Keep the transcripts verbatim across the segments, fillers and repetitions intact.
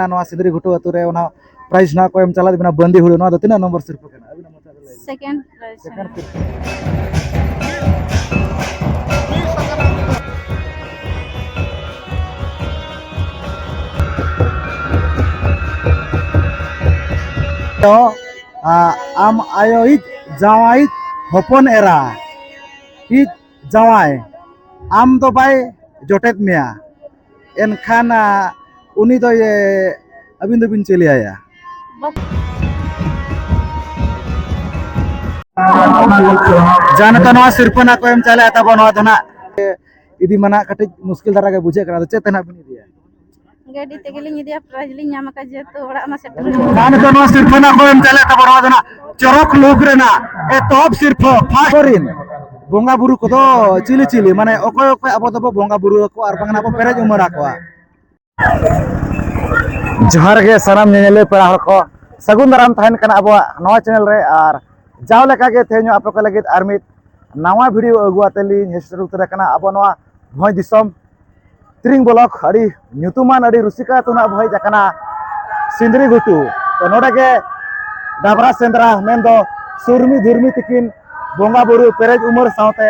ᱱᱚᱣᱟ ᱥᱤᱸᱫᱽᱨᱤ ᱜᱷᱩᱴᱩ ᱟᱹᱛᱩ ᱨᱮ ᱚᱱᱟ prize ᱱᱟᱦᱟᱜ ᱠᱚ ᱮᱢ ᱪᱟᱞᱟᱜ ᱵᱮᱱᱟ, ᱵᱟᱹᱱᱫᱤ ᱦᱩᱲᱩ, ᱱᱚᱣᱟ ᱫᱚ ᱛᱤᱱᱟᱹᱜ ᱱᱚᱢᱵᱚᱨ ᱥᱤᱨᱯᱟᱹ ᱠᱟᱱᱟ? ᱟᱹᱵᱤᱱᱟᱜ ᱢᱚᱪᱟ ᱛᱮ ᱞᱟᱹᱭ ᱵᱤᱱ᱾ Second prize ᱠᱟᱱᱟ᱾ ᱛᱚ, ᱟ, ᱟᱢ ᱟᱭᱳᱭᱤᱡ ᱡᱟᱶᱟᱭᱤᱡ ᱦᱚᱯᱚᱱ ᱮᱨᱟ ᱤᱡ ᱡᱟᱶᱟᱭ ᱟᱢ ᱫᱚ ᱵᱟᱭ ᱡᱚᱴᱮᱫ ᱢᱮᱭᱟ, ᱮᱱᱠᱷᱟᱱ, ᱟ, ᱩᱱᱤ ᱫᱚ, ᱤᱭᱟᱹ, ᱟᱹᱵᱤᱱ ᱫᱚᱵᱤᱱ ᱪᱮᱞᱮᱭᱟᱭᱟ᱾ ᱡᱟᱦᱟᱸ ᱱᱤᱛᱚᱜ ᱱᱚᱣᱟ ᱥᱤᱨᱯᱟᱹ ᱱᱟᱜ ᱠᱚ ᱮᱢ ᱪᱟᱞᱮᱜᱼᱟ ᱛᱟᱵᱚ, ᱱᱚᱣᱟ ᱫᱚ ᱱᱟᱜ ᱤᱫᱤ ᱢᱟ ᱱᱟᱜ ᱠᱟᱹᱴᱤᱡ ᱢᱩᱥᱠᱤᱞ ᱫᱷᱟᱨᱟ ᱜᱮ ᱵᱩᱡᱷᱟᱹᱜ ᱠᱟᱱᱟ᱾ ᱟᱫᱚ ᱪᱮᱫ ᱛᱮ ᱱᱟᱜ ᱵᱤᱱ ᱤᱫᱤᱭᱟ? ᱜᱟᱹᱰᱤ ᱛᱮᱜᱮᱞᱤᱧ ᱤᱫᱤᱭᱟ, prize ᱞᱤᱧ ᱧᱟᱢ ᱟᱠᱟᱫ ᱡᱮᱦᱮᱛᱩ ᱚᱲᱟᱜ ᱢᱟ ᱥᱮᱴᱮᱨ ᱦᱩᱭᱩᱜ᱾ ᱡᱟᱦᱟᱸ ᱱᱤᱛᱚᱜ ᱱᱚᱣᱟ ᱥᱤᱨᱯᱟᱹ ᱱᱟᱜ ᱠᱚ ᱮᱢ ᱪᱟᱞᱮᱜ ᱛᱟᱵᱚ, ᱱᱚᱣᱟ ᱫᱚ ᱱᱟᱜ ᱪᱚᱨᱚᱠ ᱞᱩᱠ ᱨᱮᱱᱟᱜ ᱮᱛᱚᱦᱚᱵ ᱥᱤᱨᱯᱟᱹ first ᱨᱤᱱ ᱵᱚᱸᱜᱟ ᱵᱩᱨᱩ ᱠᱚᱫᱚ ᱪᱤᱞᱤ ᱪᱤᱞᱤ, ᱢᱟᱱᱮ ᱚᱠᱚᱭ ᱚᱠᱚᱭ ᱟᱵᱚ ᱫᱚᱵᱚ ᱵᱚᱸᱜᱟ ᱵᱩᱨᱩ ᱟᱠᱚᱣᱟ ᱟᱨ ᱵᱟᱝ ᱱᱟᱜ ᱵᱚ ᱯᱮᱨᱮᱡ ᱩᱢᱟᱹᱲ ᱟᱠᱚᱣᱟ? ᱡᱚᱦᱟᱨ ᱜᱮ ᱥᱟᱱᱟᱢ ᱧᱮᱧᱮᱞᱤᱭᱟᱹ ᱯᱮᱲᱟ ᱦᱚᱲ ᱠᱚ, ᱥᱟᱹᱜᱩᱱ ᱫᱟᱨᱟᱢ ᱛᱟᱦᱮᱱ ᱠᱟᱱᱟ ᱟᱵᱚᱣᱟᱜ ᱱᱚᱣᱟ channel ᱨᱮ᱾ ᱟᱨ ᱡᱟᱣ ᱞᱮᱠᱟ ᱜᱮ ᱛᱮᱦᱮᱧ ᱦᱚᱸ ᱟᱯᱮ ᱠᱚ ᱞᱟᱹᱜᱤᱫ ᱟᱨ ᱢᱤᱫ ᱱᱟᱣᱟ video ᱟᱹᱜᱩ ᱟᱛᱮ ᱞᱤᱧ ᱦᱮᱡ ᱥᱮᱴᱮᱨ ᱩᱛᱟᱹᱨ ᱟᱠᱟᱱᱟ ᱟᱵᱚ ᱱᱚᱣᱟ ᱵᱷᱚᱸᱡᱽ ᱫᱤᱥᱚᱢ ᱛᱤᱨᱤᱝ block, ᱟᱹᱰᱤ ᱧᱩᱛᱩᱢᱟᱱ, ᱟᱹᱰᱤ ᱨᱩᱥᱤᱠᱟ ᱟᱹᱛᱩ ᱱᱟᱜ ᱵᱷᱚᱸᱡᱽ ᱟᱠᱟᱱᱟ ᱥᱤᱸᱫᱽᱨᱤ ᱜᱷᱩᱴᱩ᱾ ᱛᱚ ᱱᱚᱰᱮ ᱜᱮ ᱰᱟᱵᱨᱟ ᱥᱮᱸᱫᱽᱨᱟ ᱢᱮᱱᱫᱚ ᱥᱩᱨᱢᱤ ᱫᱷᱩᱨᱢᱤ ᱛᱤᱠᱤᱱ ᱵᱚᱸᱜᱟ ᱵᱩᱨᱩ ᱯᱮᱨᱮᱡ ᱩᱢᱟᱹᱨ ᱥᱟᱶᱛᱮ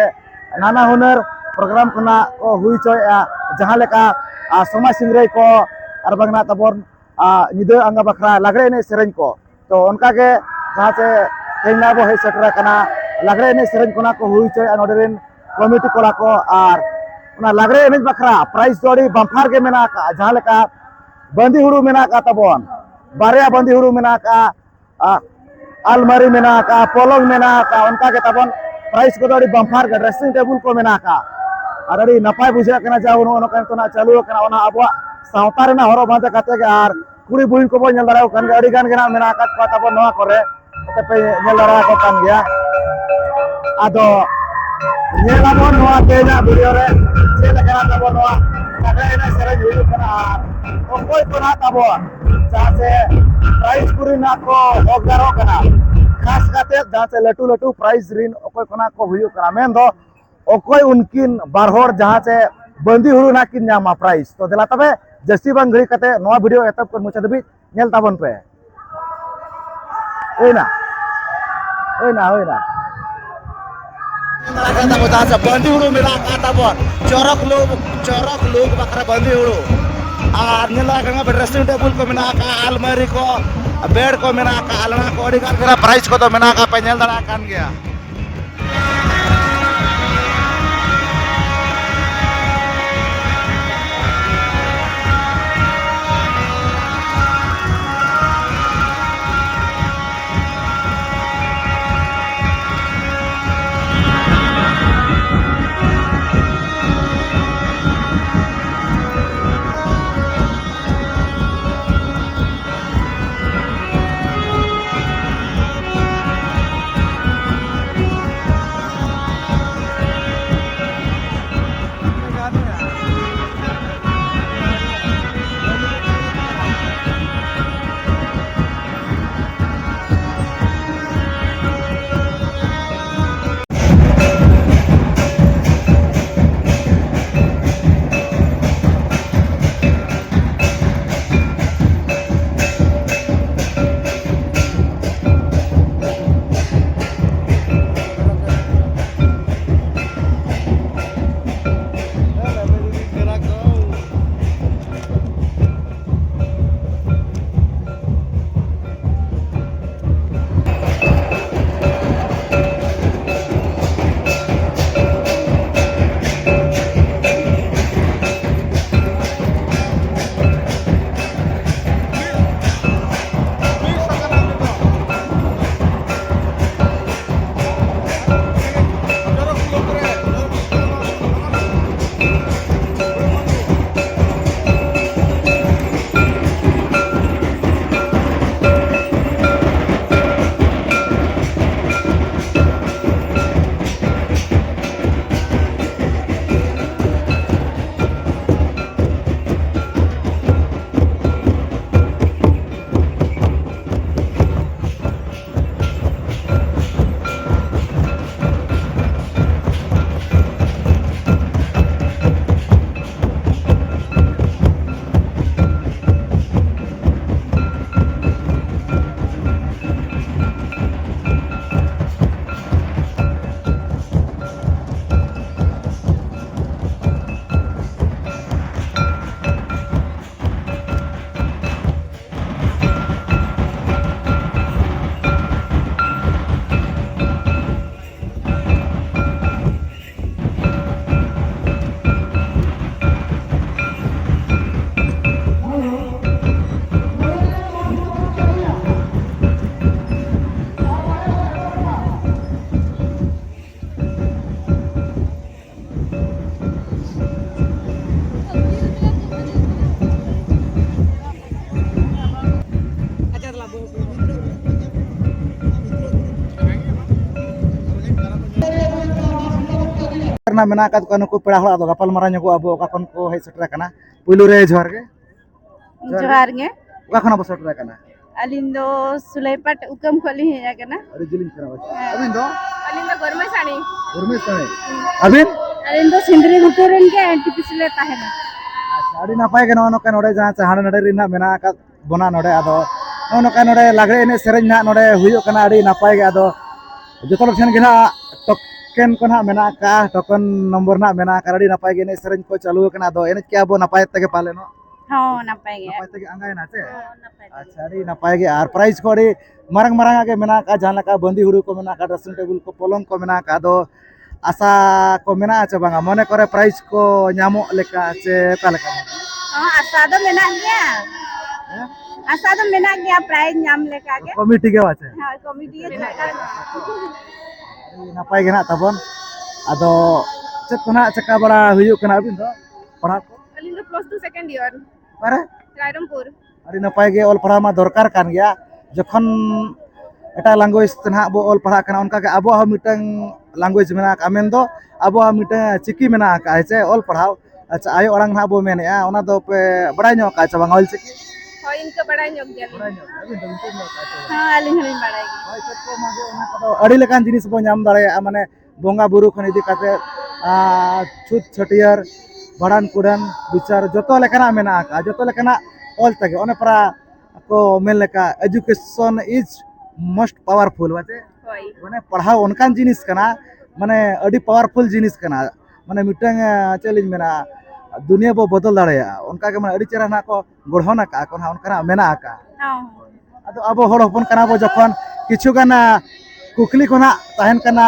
ᱱᱟᱱᱟ ᱦᱩᱱᱟᱹᱨ program ᱠᱚ ᱱᱟᱜ ᱠᱚ ᱦᱩᱭ ᱦᱚᱪᱚᱭᱮᱫᱼᱟ, ᱡᱟᱦᱟᱸ ᱞᱮᱠᱟ, ᱟᱨ ᱥᱚᱢᱟᱡᱽ ᱥᱤᱝᱨᱟᱹᱭ ᱠᱚ ᱟᱨ ᱵᱟᱝ ᱱᱟᱜ ᱛᱟᱵᱚᱱ, ᱟ, ᱧᱤᱫᱟᱹ ᱟᱸᱜᱟ ᱵᱟᱠᱷᱨᱟ ᱞᱟᱜᱽᱲᱮ ᱮᱱᱮᱡ ᱥᱮᱨᱮᱧ ᱠᱚ᱾ ᱛᱚ ᱚᱱᱠᱟ ᱜᱮ ᱡᱟᱦᱟᱸ ᱪᱮ ᱛᱮᱦᱮᱧ ᱱᱟᱜ ᱵᱚ ᱦᱮᱡ ᱥᱮᱴᱮᱨ ᱟᱠᱟᱱᱟ, ᱞᱟᱜᱽᱲᱮ ᱮᱱᱮᱡ ᱥᱮᱨᱮᱧ ᱠᱚ ᱱᱟᱜ ᱠᱚ ᱦᱩᱭ ᱦᱚᱪᱚᱭᱮᱫᱼᱟ ᱱᱚᱰᱮ ᱨᱮᱱ committee ᱠᱚᱲᱟ ᱠᱚ, ᱟᱨ ᱚᱱᱟ ᱞᱟᱜᱽᱲᱮ ᱮᱱᱮᱡ ᱵᱟᱠᱷᱨᱟ prize ᱫᱚ ᱟᱹᱰᱤ bumper ᱜᱮ ᱢᱮᱱᱟᱜ ᱟᱠᱟᱫᱼᱟ, ᱡᱟᱦᱟᱸ ᱞᱮᱠᱟ ᱵᱟᱸᱫᱤ ᱦᱩᱲᱩ ᱢᱮᱱᱟᱜ ᱟᱠᱟᱫ ᱛᱟᱵᱚᱱ, ᱵᱟᱨᱭᱟ ᱵᱟᱸᱫᱤ ᱦᱩᱲᱩ ᱢᱮᱱᱟᱜ ᱟᱠᱟᱫᱼᱟ, ᱟ, ᱟᱞᱢᱟᱨᱤ ᱢᱮᱱᱟᱜ ᱟᱠᱟᱫᱼᱟ, ᱯᱚᱞᱚᱝ ᱢᱮᱱᱟᱜ ᱟᱠᱟᱫᱼᱟ, ᱚᱱᱠᱟ ᱜᱮ ᱛᱟᱵᱚᱱ prize ᱠᱚᱫᱚ ᱟᱹᱰᱤ bumper ᱜᱮ, dressing table ᱠᱚ ᱢᱮᱱᱟᱜ ᱟᱠᱟᱫᱼᱟ᱾ ᱟᱨ ᱟᱹᱰᱤ ᱱᱟᱯᱟᱭ ᱵᱩᱡᱷᱟᱹᱜ ᱠᱟᱱᱟ ᱡᱟ ᱱᱚᱜᱼᱚ ᱱᱚᱝᱠᱟ ᱱᱤᱛᱚᱜ ᱱᱟᱜ ᱪᱟᱹᱞᱩ ᱟᱠᱟᱱᱟ, ᱚᱱᱟ ᱟᱵᱚᱣᱟᱜ ᱥᱟᱶᱛᱟ ᱨᱮᱱᱟᱜ ᱦᱚᱨᱚᱜ ᱵᱟᱸᱫᱮ ᱠᱟᱛᱮ ᱜᱮ᱾ ᱟᱨ ᱠᱩᱲᱤ ᱵᱩᱦᱤᱱ ᱠᱚᱵᱚᱱ ᱧᱮᱞ ᱫᱟᱲᱮᱭᱟᱠᱚ ᱠᱟᱱ ᱜᱮᱭᱟ, ᱟᱹᱰᱤ ᱜᱟᱱ ᱜᱮ ᱱᱟᱜ ᱢᱮᱱᱟᱜ ᱟᱠᱟᱫ ᱠᱚᱣᱟ ᱛᱟᱵᱚᱱ ᱱᱚᱣᱟ ᱠᱚᱨᱮ, ᱱᱚᱛᱮ ᱯᱮ ᱧᱮᱞ ᱫᱟᱲᱮᱭᱟᱠᱚ ᱠᱟᱱ ᱜᱮᱭᱟ᱾ ᱟᱫᱚ ᱧᱮᱞ ᱟᱵᱚᱱ ᱱᱚᱣᱟ ᱛᱮᱦᱮᱧᱟᱜ video ᱨᱮ ᱪᱮᱫ ᱞᱮᱠᱟᱱᱟᱜ ᱛᱟᱵᱚᱱ ᱱᱚᱣᱟ ᱞᱟᱜᱽᱲᱮ ᱮᱱᱮᱡ ᱥᱮᱨᱮᱧ ᱦᱩᱭᱩᱜ ᱠᱟᱱᱟ ᱟᱨ ᱚᱠᱚᱭ ᱠᱚ ᱱᱟᱜ ᱛᱟᱵᱚᱱ ᱡᱟᱦᱟᱸ ᱥᱮ prize ᱠᱚᱨᱮᱱᱟᱜ ᱠᱚ ᱦᱚᱠᱫᱟᱨᱚᱜ ᱠᱟᱱᱟ, ᱠᱷᱟᱥ ᱠᱟᱛᱮ ᱡᱟᱦᱟᱸ ᱥᱮ ᱞᱟᱹᱴᱩ ᱞᱟᱹᱴᱩ prize ᱨᱤᱱ ᱚᱠᱚᱭ ᱠᱚ ᱱᱟᱜ ᱠᱚ ᱦᱩᱭᱩᱜ ᱠᱟᱱᱟ, ᱢᱮᱱᱫᱚ ᱚᱠᱚᱭ ᱩᱱᱠᱤᱱ ᱵᱟᱨ ᱦᱚᱲ ᱡᱟᱦᱟᱸ ᱪᱮ ᱵᱟᱸᱫᱤ ᱦᱩᱲᱩ ᱱᱟᱜ ᱠᱤᱱ ᱧᱟᱢᱟ prize᱾ ᱛᱚ ᱫᱮᱞᱟ ᱛᱚᱵᱮ ᱡᱟᱹᱥᱛᱤ ᱵᱟᱝ ᱜᱷᱟᱹᱲᱤ ᱠᱟᱛᱮ ᱱᱚᱣᱟ ᱵᱷᱤᱰᱤᱭᱳ ᱮᱛᱚᱦᱚᱵ ᱠᱷᱚᱱ ᱢᱩᱪᱟᱹᱫ ᱫᱷᱟᱹᱵᱤᱡ ᱧᱮᱞ ᱛᱟᱵᱚᱱ ᱯᱮ᱾ ᱦᱩᱭᱱᱟ, ᱦᱩᱭᱱᱟ, ᱦᱩᱭᱱᱟ᱾ ᱵᱟᱸᱫᱤ ᱦᱩᱲᱩ ᱢᱮᱱᱟᱜ ᱟᱠᱟᱫ ᱛᱟᱵᱚᱱ, ᱪᱚᱨᱚᱠ ᱞᱩᱠ, ᱪᱚᱨᱚᱠ ᱞᱩᱠ ᱵᱟᱠᱷᱨᱟ ᱵᱟᱸᱫᱤ ᱦᱩᱲᱩ᱾ ᱟᱨ ᱧᱮᱞ ᱟᱠᱟᱱᱟ ᱰᱨᱮᱥᱤᱝ ᱴᱮᱵᱩᱞ ᱠᱚ ᱢᱮᱱᱟᱜ ᱟᱠᱟᱫ, ᱟᱞᱢᱟᱨᱤ ᱠᱚ, ᱵᱮᱰ ᱠᱚ ᱢᱮᱱᱟᱜ ᱟᱠᱟᱫ, ᱟᱞᱱᱟ ᱠᱚ ᱟᱹᱰᱤ ᱜᱟᱱ ᱜᱮ ᱯᱨᱟᱭᱤᱥ ᱠᱚᱫᱚ ᱢᱮᱱᱟᱜ ᱟᱠᱟᱫ, ᱯᱮ ᱧᱮᱞ ᱫᱟᱲᱮᱭᱟᱜ ᱠᱟᱱ ᱜᱮᱭᱟ᱾ ᱢᱮᱱᱟᱜ ᱟᱠᱟᱫ ᱠᱚᱣᱟ ᱱᱩᱠᱩ ᱯᱮᱲᱟ ᱦᱚᱲ, ᱟᱫᱚ ᱜᱟᱯᱟᱞ ᱢᱟᱨᱟᱣ ᱧᱚᱜᱚᱜ ᱟᱵᱚ ᱚᱠᱟ ᱠᱷᱚᱱ ᱠᱚ ᱦᱮᱡ ᱥᱮᱴᱮᱨ ᱟᱠᱟᱱᱟ᱾ ᱯᱩᱭᱞᱩ ᱨᱮ ᱡᱚᱦᱟᱨ ᱜᱮ᱾ ᱡᱚᱦᱟᱨ ᱜᱮ᱾ ᱚᱠᱟ ᱠᱷᱚᱱᱟᱜ ᱵᱚ ᱥᱮᱴᱮᱨ ᱟᱠᱟᱱᱟ? ᱟᱹᱞᱤᱧ ᱫᱚ ᱥᱩᱞᱟᱹᱭᱯᱟᱴ ᱩᱠᱟᱹᱢ ᱠᱷᱚᱱ ᱞᱤᱧ ᱦᱮᱡ ᱟᱠᱟᱱᱟ᱾ ᱟᱹᱰᱤ ᱡᱤᱞᱤᱧ ᱠᱟᱱᱟ ᱵᱟᱪᱮ᱾ ᱦᱮᱸ᱾ ᱟᱹᱵᱤᱱ ᱫᱚ? ᱟᱹᱞᱤᱧ ᱫᱚ ᱜᱚᱨᱢᱮᱥᱟᱹᱲᱤ᱾ ᱜᱚᱨᱢᱮᱥᱟᱹᱲᱤ᱾ ᱟᱹᱵᱤᱱ? ᱟᱹᱞᱤᱧ ᱫᱚ ᱥᱤᱸᱫᱽᱨᱤ ᱜᱷᱩᱴᱩ ᱨᱮᱱ ᱜᱮ, ᱮᱱ ᱴᱤ ᱯᱤ ᱥᱤ ᱞᱮ ᱛᱟᱦᱮᱱᱟ᱾ ᱟᱪᱪᱷᱟ, ᱟᱹᱰᱤ ᱱᱟᱯᱟᱭ ᱜᱮ ᱱᱚᱜᱼᱚ ᱱᱚᱝᱠᱟ ᱱᱚᱰᱮ ᱡᱟᱦᱟᱸ ᱪᱮ ᱦᱟᱸᱰᱮ ᱱᱟᱰᱮ ᱨᱮᱱ ᱦᱟᱸᱜ ᱢᱮᱱᱟᱜ ᱟᱠᱟᱫ ᱵᱚᱱᱟ ᱱᱚᱰᱮ᱾ ᱟᱫᱚ ᱱᱚᱜᱼᱚ ᱱᱚᱝᱠᱟ ᱱᱚᱰᱮ ᱞᱟᱜᱽᱲᱮ ᱮᱱᱮᱡ ᱥᱮᱨᱮᱧ ᱱᱟᱦᱟᱜ ᱱᱚᱰᱮ ᱦᱩᱭᱩᱜ ᱠᱟᱱᱟ, ᱟᱹᱰᱤ ᱱᱟᱯᱟᱭ ᱜᱮ᱾ ᱟᱫᱚ ᱡᱚᱛᱚ ᱦᱚᱲ ᱴᱷᱮᱱ ᱜᱮ ᱱᱟᱦᱟᱜ ᱴᱳᱠᱮᱱ ᱠᱚ ᱱᱟᱦᱟᱜ ᱢᱮᱱᱟᱜ ᱟᱠᱟᱫᱼᱟ, ᱴᱳᱠᱮᱱ ᱱᱚᱢᱵᱚᱨ ᱱᱟᱦᱟᱜ ᱢᱮᱱᱟᱜ ᱟᱠᱟᱫᱼᱟ᱾ ᱟᱹᱰᱤ ᱱᱟᱯᱟᱭ ᱜᱮ ᱮᱱᱮᱡ ᱥᱮᱨᱮᱧ ᱠᱚ ᱪᱟᱹᱞᱩ ᱟᱠᱟᱱᱟ᱾ ᱟᱫᱚ ᱮᱱᱮᱡ ᱠᱮᱜᱼᱟ ᱵᱚ ᱱᱟᱯᱟᱭ ᱛᱮᱜᱮ ᱯᱟᱞᱮᱱᱚᱜ? ᱦᱚᱸ, ᱱᱟᱯᱟᱭ ᱜᱮ᱾ ᱱᱟᱯᱟᱭ ᱛᱮᱜᱮ ᱟᱸᱜᱟᱭᱮᱱᱟ ᱪᱮ? ᱦᱚᱸ, ᱱᱟᱯᱟᱭ ᱛᱮᱜᱮ᱾ ᱟᱪᱪᱷᱟ, ᱟᱹᱰᱤ ᱱᱟᱯᱟᱭ ᱜᱮ᱾ ᱟᱨ ᱯᱨᱟᱭᱤᱡᱽ ᱠᱚ ᱟᱹᱰᱤ ᱢᱟᱨᱟᱝ ᱢᱟᱨᱟᱝ ᱟᱜ ᱜᱮ ᱢᱮᱱᱟᱜ ᱟᱠᱟᱫᱼᱟ, ᱡᱟᱦᱟᱸ ᱞᱮᱠᱟ ᱵᱟᱸᱫᱤ ᱦᱩᱲᱩ ᱠᱚ ᱢᱮᱱᱟᱜ ᱟᱠᱟᱫᱼᱟ, ᱰᱨᱮᱥᱤᱝ ᱴᱮᱵᱤᱞ ᱠᱚ, ᱯᱚᱞᱚᱝ ᱠᱚ ᱢᱮᱱᱟᱜ ᱟᱠᱟᱫᱼᱟ᱾ ᱟᱫᱚ ᱟᱥᱟ ᱠᱚ ᱢᱮᱱᱟᱜᱼᱟ ᱪᱮ ᱵᱟᱝᱟ? ᱢᱚᱱᱮ ᱠᱚᱨᱮ ᱯᱨᱟᱭᱤᱡᱽ ᱠᱚ ᱧᱟᱢᱚᱜ ᱞᱮᱠᱟ ᱪᱮ ᱚᱠᱟ ᱞᱮᱠᱟ? ᱦᱚᱸ, ᱟᱥᱟ ᱫᱚ ᱢᱮᱱᱟᱜ ᱜᱮᱭᱟ᱾ ᱦᱮᱸ? ᱟᱥᱟ ᱫᱚ ᱢᱮᱱᱟᱜ ᱜᱮᱭᱟ ᱯᱨᱟᱭᱤᱡᱽ ᱧᱟᱢ ᱞᱮᱠᱟ ᱜᱮ᱾ ᱠᱚᱢᱤᱴᱤ ᱜᱮ ᱵᱟᱪᱮ? ᱦᱳᱭ, ᱠᱚᱢᱤᱴᱤ ᱜᱮ ᱢᱮᱱᱟᱜ ᱠᱟᱜ ᱞᱮᱭᱟ᱾ ᱟᱹᱰᱤ ᱱᱟᱯᱟᱭ ᱜᱮ ᱱᱟᱜ ᱛᱟᱵᱚᱱ᱾ ᱟᱫᱚ ᱪᱮᱫ ᱠᱚ ᱱᱟᱜ ᱪᱮᱠᱟ ᱵᱟᱲᱟ ᱦᱩᱭᱩᱜ ᱠᱟᱱᱟ ᱟᱹᱵᱤᱱ ᱫᱚ? ᱯᱟᱲᱦᱟᱣ ᱠᱚ? ᱟᱹᱞᱤᱧ ᱫᱚ ᱯᱞᱟᱥ ᱴᱩ ᱥᱮᱠᱮᱱᱰ ᱤᱭᱟᱨ᱾ ᱚᱠᱟᱨᱮ? ᱨᱟᱭᱨᱚᱝᱯᱩᱨ᱾ ᱟᱹᱰᱤ ᱱᱟᱯᱟᱭ ᱜᱮ, ᱚᱞ ᱯᱟᱲᱦᱟᱣ ᱢᱟ ᱫᱚᱨᱠᱟᱨ ᱠᱟᱱ ᱜᱮᱭᱟ᱾ ᱡᱚᱠᱷᱚᱱ ᱮᱴᱟᱜ ᱞᱮᱝᱜᱩᱭᱮᱡᱽ ᱛᱮ ᱱᱟᱦᱟᱜ ᱵᱚ ᱚᱞ ᱯᱟᱲᱦᱟᱜ ᱠᱟᱱᱟ, ᱚᱱᱠᱟᱜᱮ ᱟᱵᱚᱣᱟᱜ ᱦᱚᱸ ᱢᱤᱫᱴᱟᱝ ᱞᱮᱝᱜᱩᱭᱮᱡᱽ ᱢᱮᱱᱟᱜ ᱟᱠᱟᱫᱼᱟ, ᱢᱮᱱᱫᱚ ᱟᱵᱚᱣᱟᱜ ᱢᱤᱫᱴᱟᱝ ᱪᱤᱠᱤ ᱢᱮᱱᱟᱜ ᱟᱠᱟᱫᱼᱟ, ᱦᱮᱸ ᱥᱮ, ᱚᱞ ᱯᱟᱲᱦᱟᱣ᱾ ᱟᱪᱪᱷᱟ, ᱟᱭᱳ ᱟᱲᱟᱝ ᱱᱟᱦᱟᱜ ᱵᱚ ᱢᱮᱱᱮᱫᱼᱟ, ᱚᱱᱟ ᱫᱚ ᱯᱮ ᱵᱟᱲᱟᱭ ᱧᱚᱜ ᱟᱠᱟᱫᱼᱟ ᱪᱮ ᱵᱟᱝ ᱚᱞ ᱪᱤᱠᱤ? ᱦᱳᱭ, ᱤᱱᱠᱟᱹ ᱵᱟᱲᱟᱭ ᱧᱚᱜ ᱜᱮᱭᱟᱞᱤᱧ᱾ ᱵᱟᱲᱟᱭ ᱧᱚᱜ ᱜᱮᱭᱟ ᱵᱤᱱ ᱛᱚ, ᱤᱱᱠᱟᱹ ᱧᱚᱜ ᱟᱠᱟᱫᱼᱟ ᱪᱮ ᱵᱟᱝ? ᱦᱮᱸ, ᱟᱹᱞᱤᱧ ᱦᱚᱸᱞᱤᱧ ᱵᱟᱲᱟᱭ ᱜᱮᱭᱟ᱾ ᱦᱳᱭ, ᱪᱮᱫ ᱠᱚ ᱢᱟᱜᱮ ᱚᱱᱟ ᱠᱚᱫᱚ ᱟᱹᱰᱤ ᱞᱮᱠᱟᱱ ᱡᱤᱱᱤᱥ ᱵᱚ ᱧᱟᱢ ᱫᱟᱲᱮᱭᱟᱜᱼᱟ, ᱢᱟᱱᱮ ᱵᱚᱸᱜᱟ ᱵᱩᱨᱩ ᱠᱷᱚᱱ ᱤᱫᱤ ᱠᱟᱛᱮ, ᱟᱨ ᱪᱷᱩᱛ ᱪᱷᱟᱹᱴᱭᱟᱹᱨ, ᱵᱷᱟᱸᱰᱟᱱ ᱠᱩᱰᱟᱹᱱ, ᱵᱤᱪᱟᱨ, ᱡᱚᱛᱚ ᱞᱮᱠᱟᱱᱟᱜ ᱢᱮᱱᱟᱜ ᱟᱠᱟᱫᱼᱟ, ᱡᱚᱛᱚ ᱞᱮᱠᱟᱱᱟᱜ ᱚᱞ ᱛᱮᱜᱮ᱾ ᱚᱱᱮ ᱯᱟᱨᱟ ᱠᱚ ᱢᱮᱱ ᱞᱮᱠᱟ, education is most powerful, ᱵᱟᱪᱮ? ᱦᱳᱭ᱾ ᱢᱟᱱᱮ ᱯᱟᱲᱦᱟᱣ ᱚᱱᱠᱟᱱ ᱡᱤᱱᱤᱥ ᱠᱟᱱᱟ, ᱢᱟᱱᱮ ᱟᱹᱰᱤ powerful ᱡᱤᱱᱤᱥ ᱠᱟᱱᱟ, ᱢᱟᱱᱮ ᱢᱤᱫᱴᱟᱝ, ᱮ, ᱪᱮᱫ ᱞᱤᱧ ᱢᱮᱱᱟ, ᱫᱩᱱᱤᱭᱟᱹ ᱵᱚ ᱵᱚᱫᱚᱞ ᱫᱟᱲᱮᱭᱟᱜᱼᱟ᱾ ᱚᱱᱠᱟ ᱜᱮ ᱢᱟᱱᱮ ᱟᱹᱰᱤ ᱪᱮᱦᱨᱟ ᱱᱟᱜ ᱠᱚ ᱜᱚᱲᱦᱚᱱ ᱟᱠᱟᱫᱼᱟ ᱠᱚ ᱱᱟᱜ, ᱚᱱᱠᱟᱱᱟᱜ ᱢᱮᱱᱟᱜ ᱟᱠᱟᱫᱼᱟ᱾ ᱦᱚᱸ᱾ ᱟᱫᱚ ᱟᱵᱚ ᱦᱚᱲ ᱦᱚᱯᱚᱱ ᱠᱟᱱᱟ ᱵᱚ, ᱡᱚᱠᱷᱚᱱ ᱠᱤᱪᱷᱩ ᱜᱟᱱ, ᱟ, ᱠᱩᱠᱞᱤ ᱠᱚ ᱱᱟᱜ ᱛᱟᱦᱮᱱ ᱠᱟᱱᱟ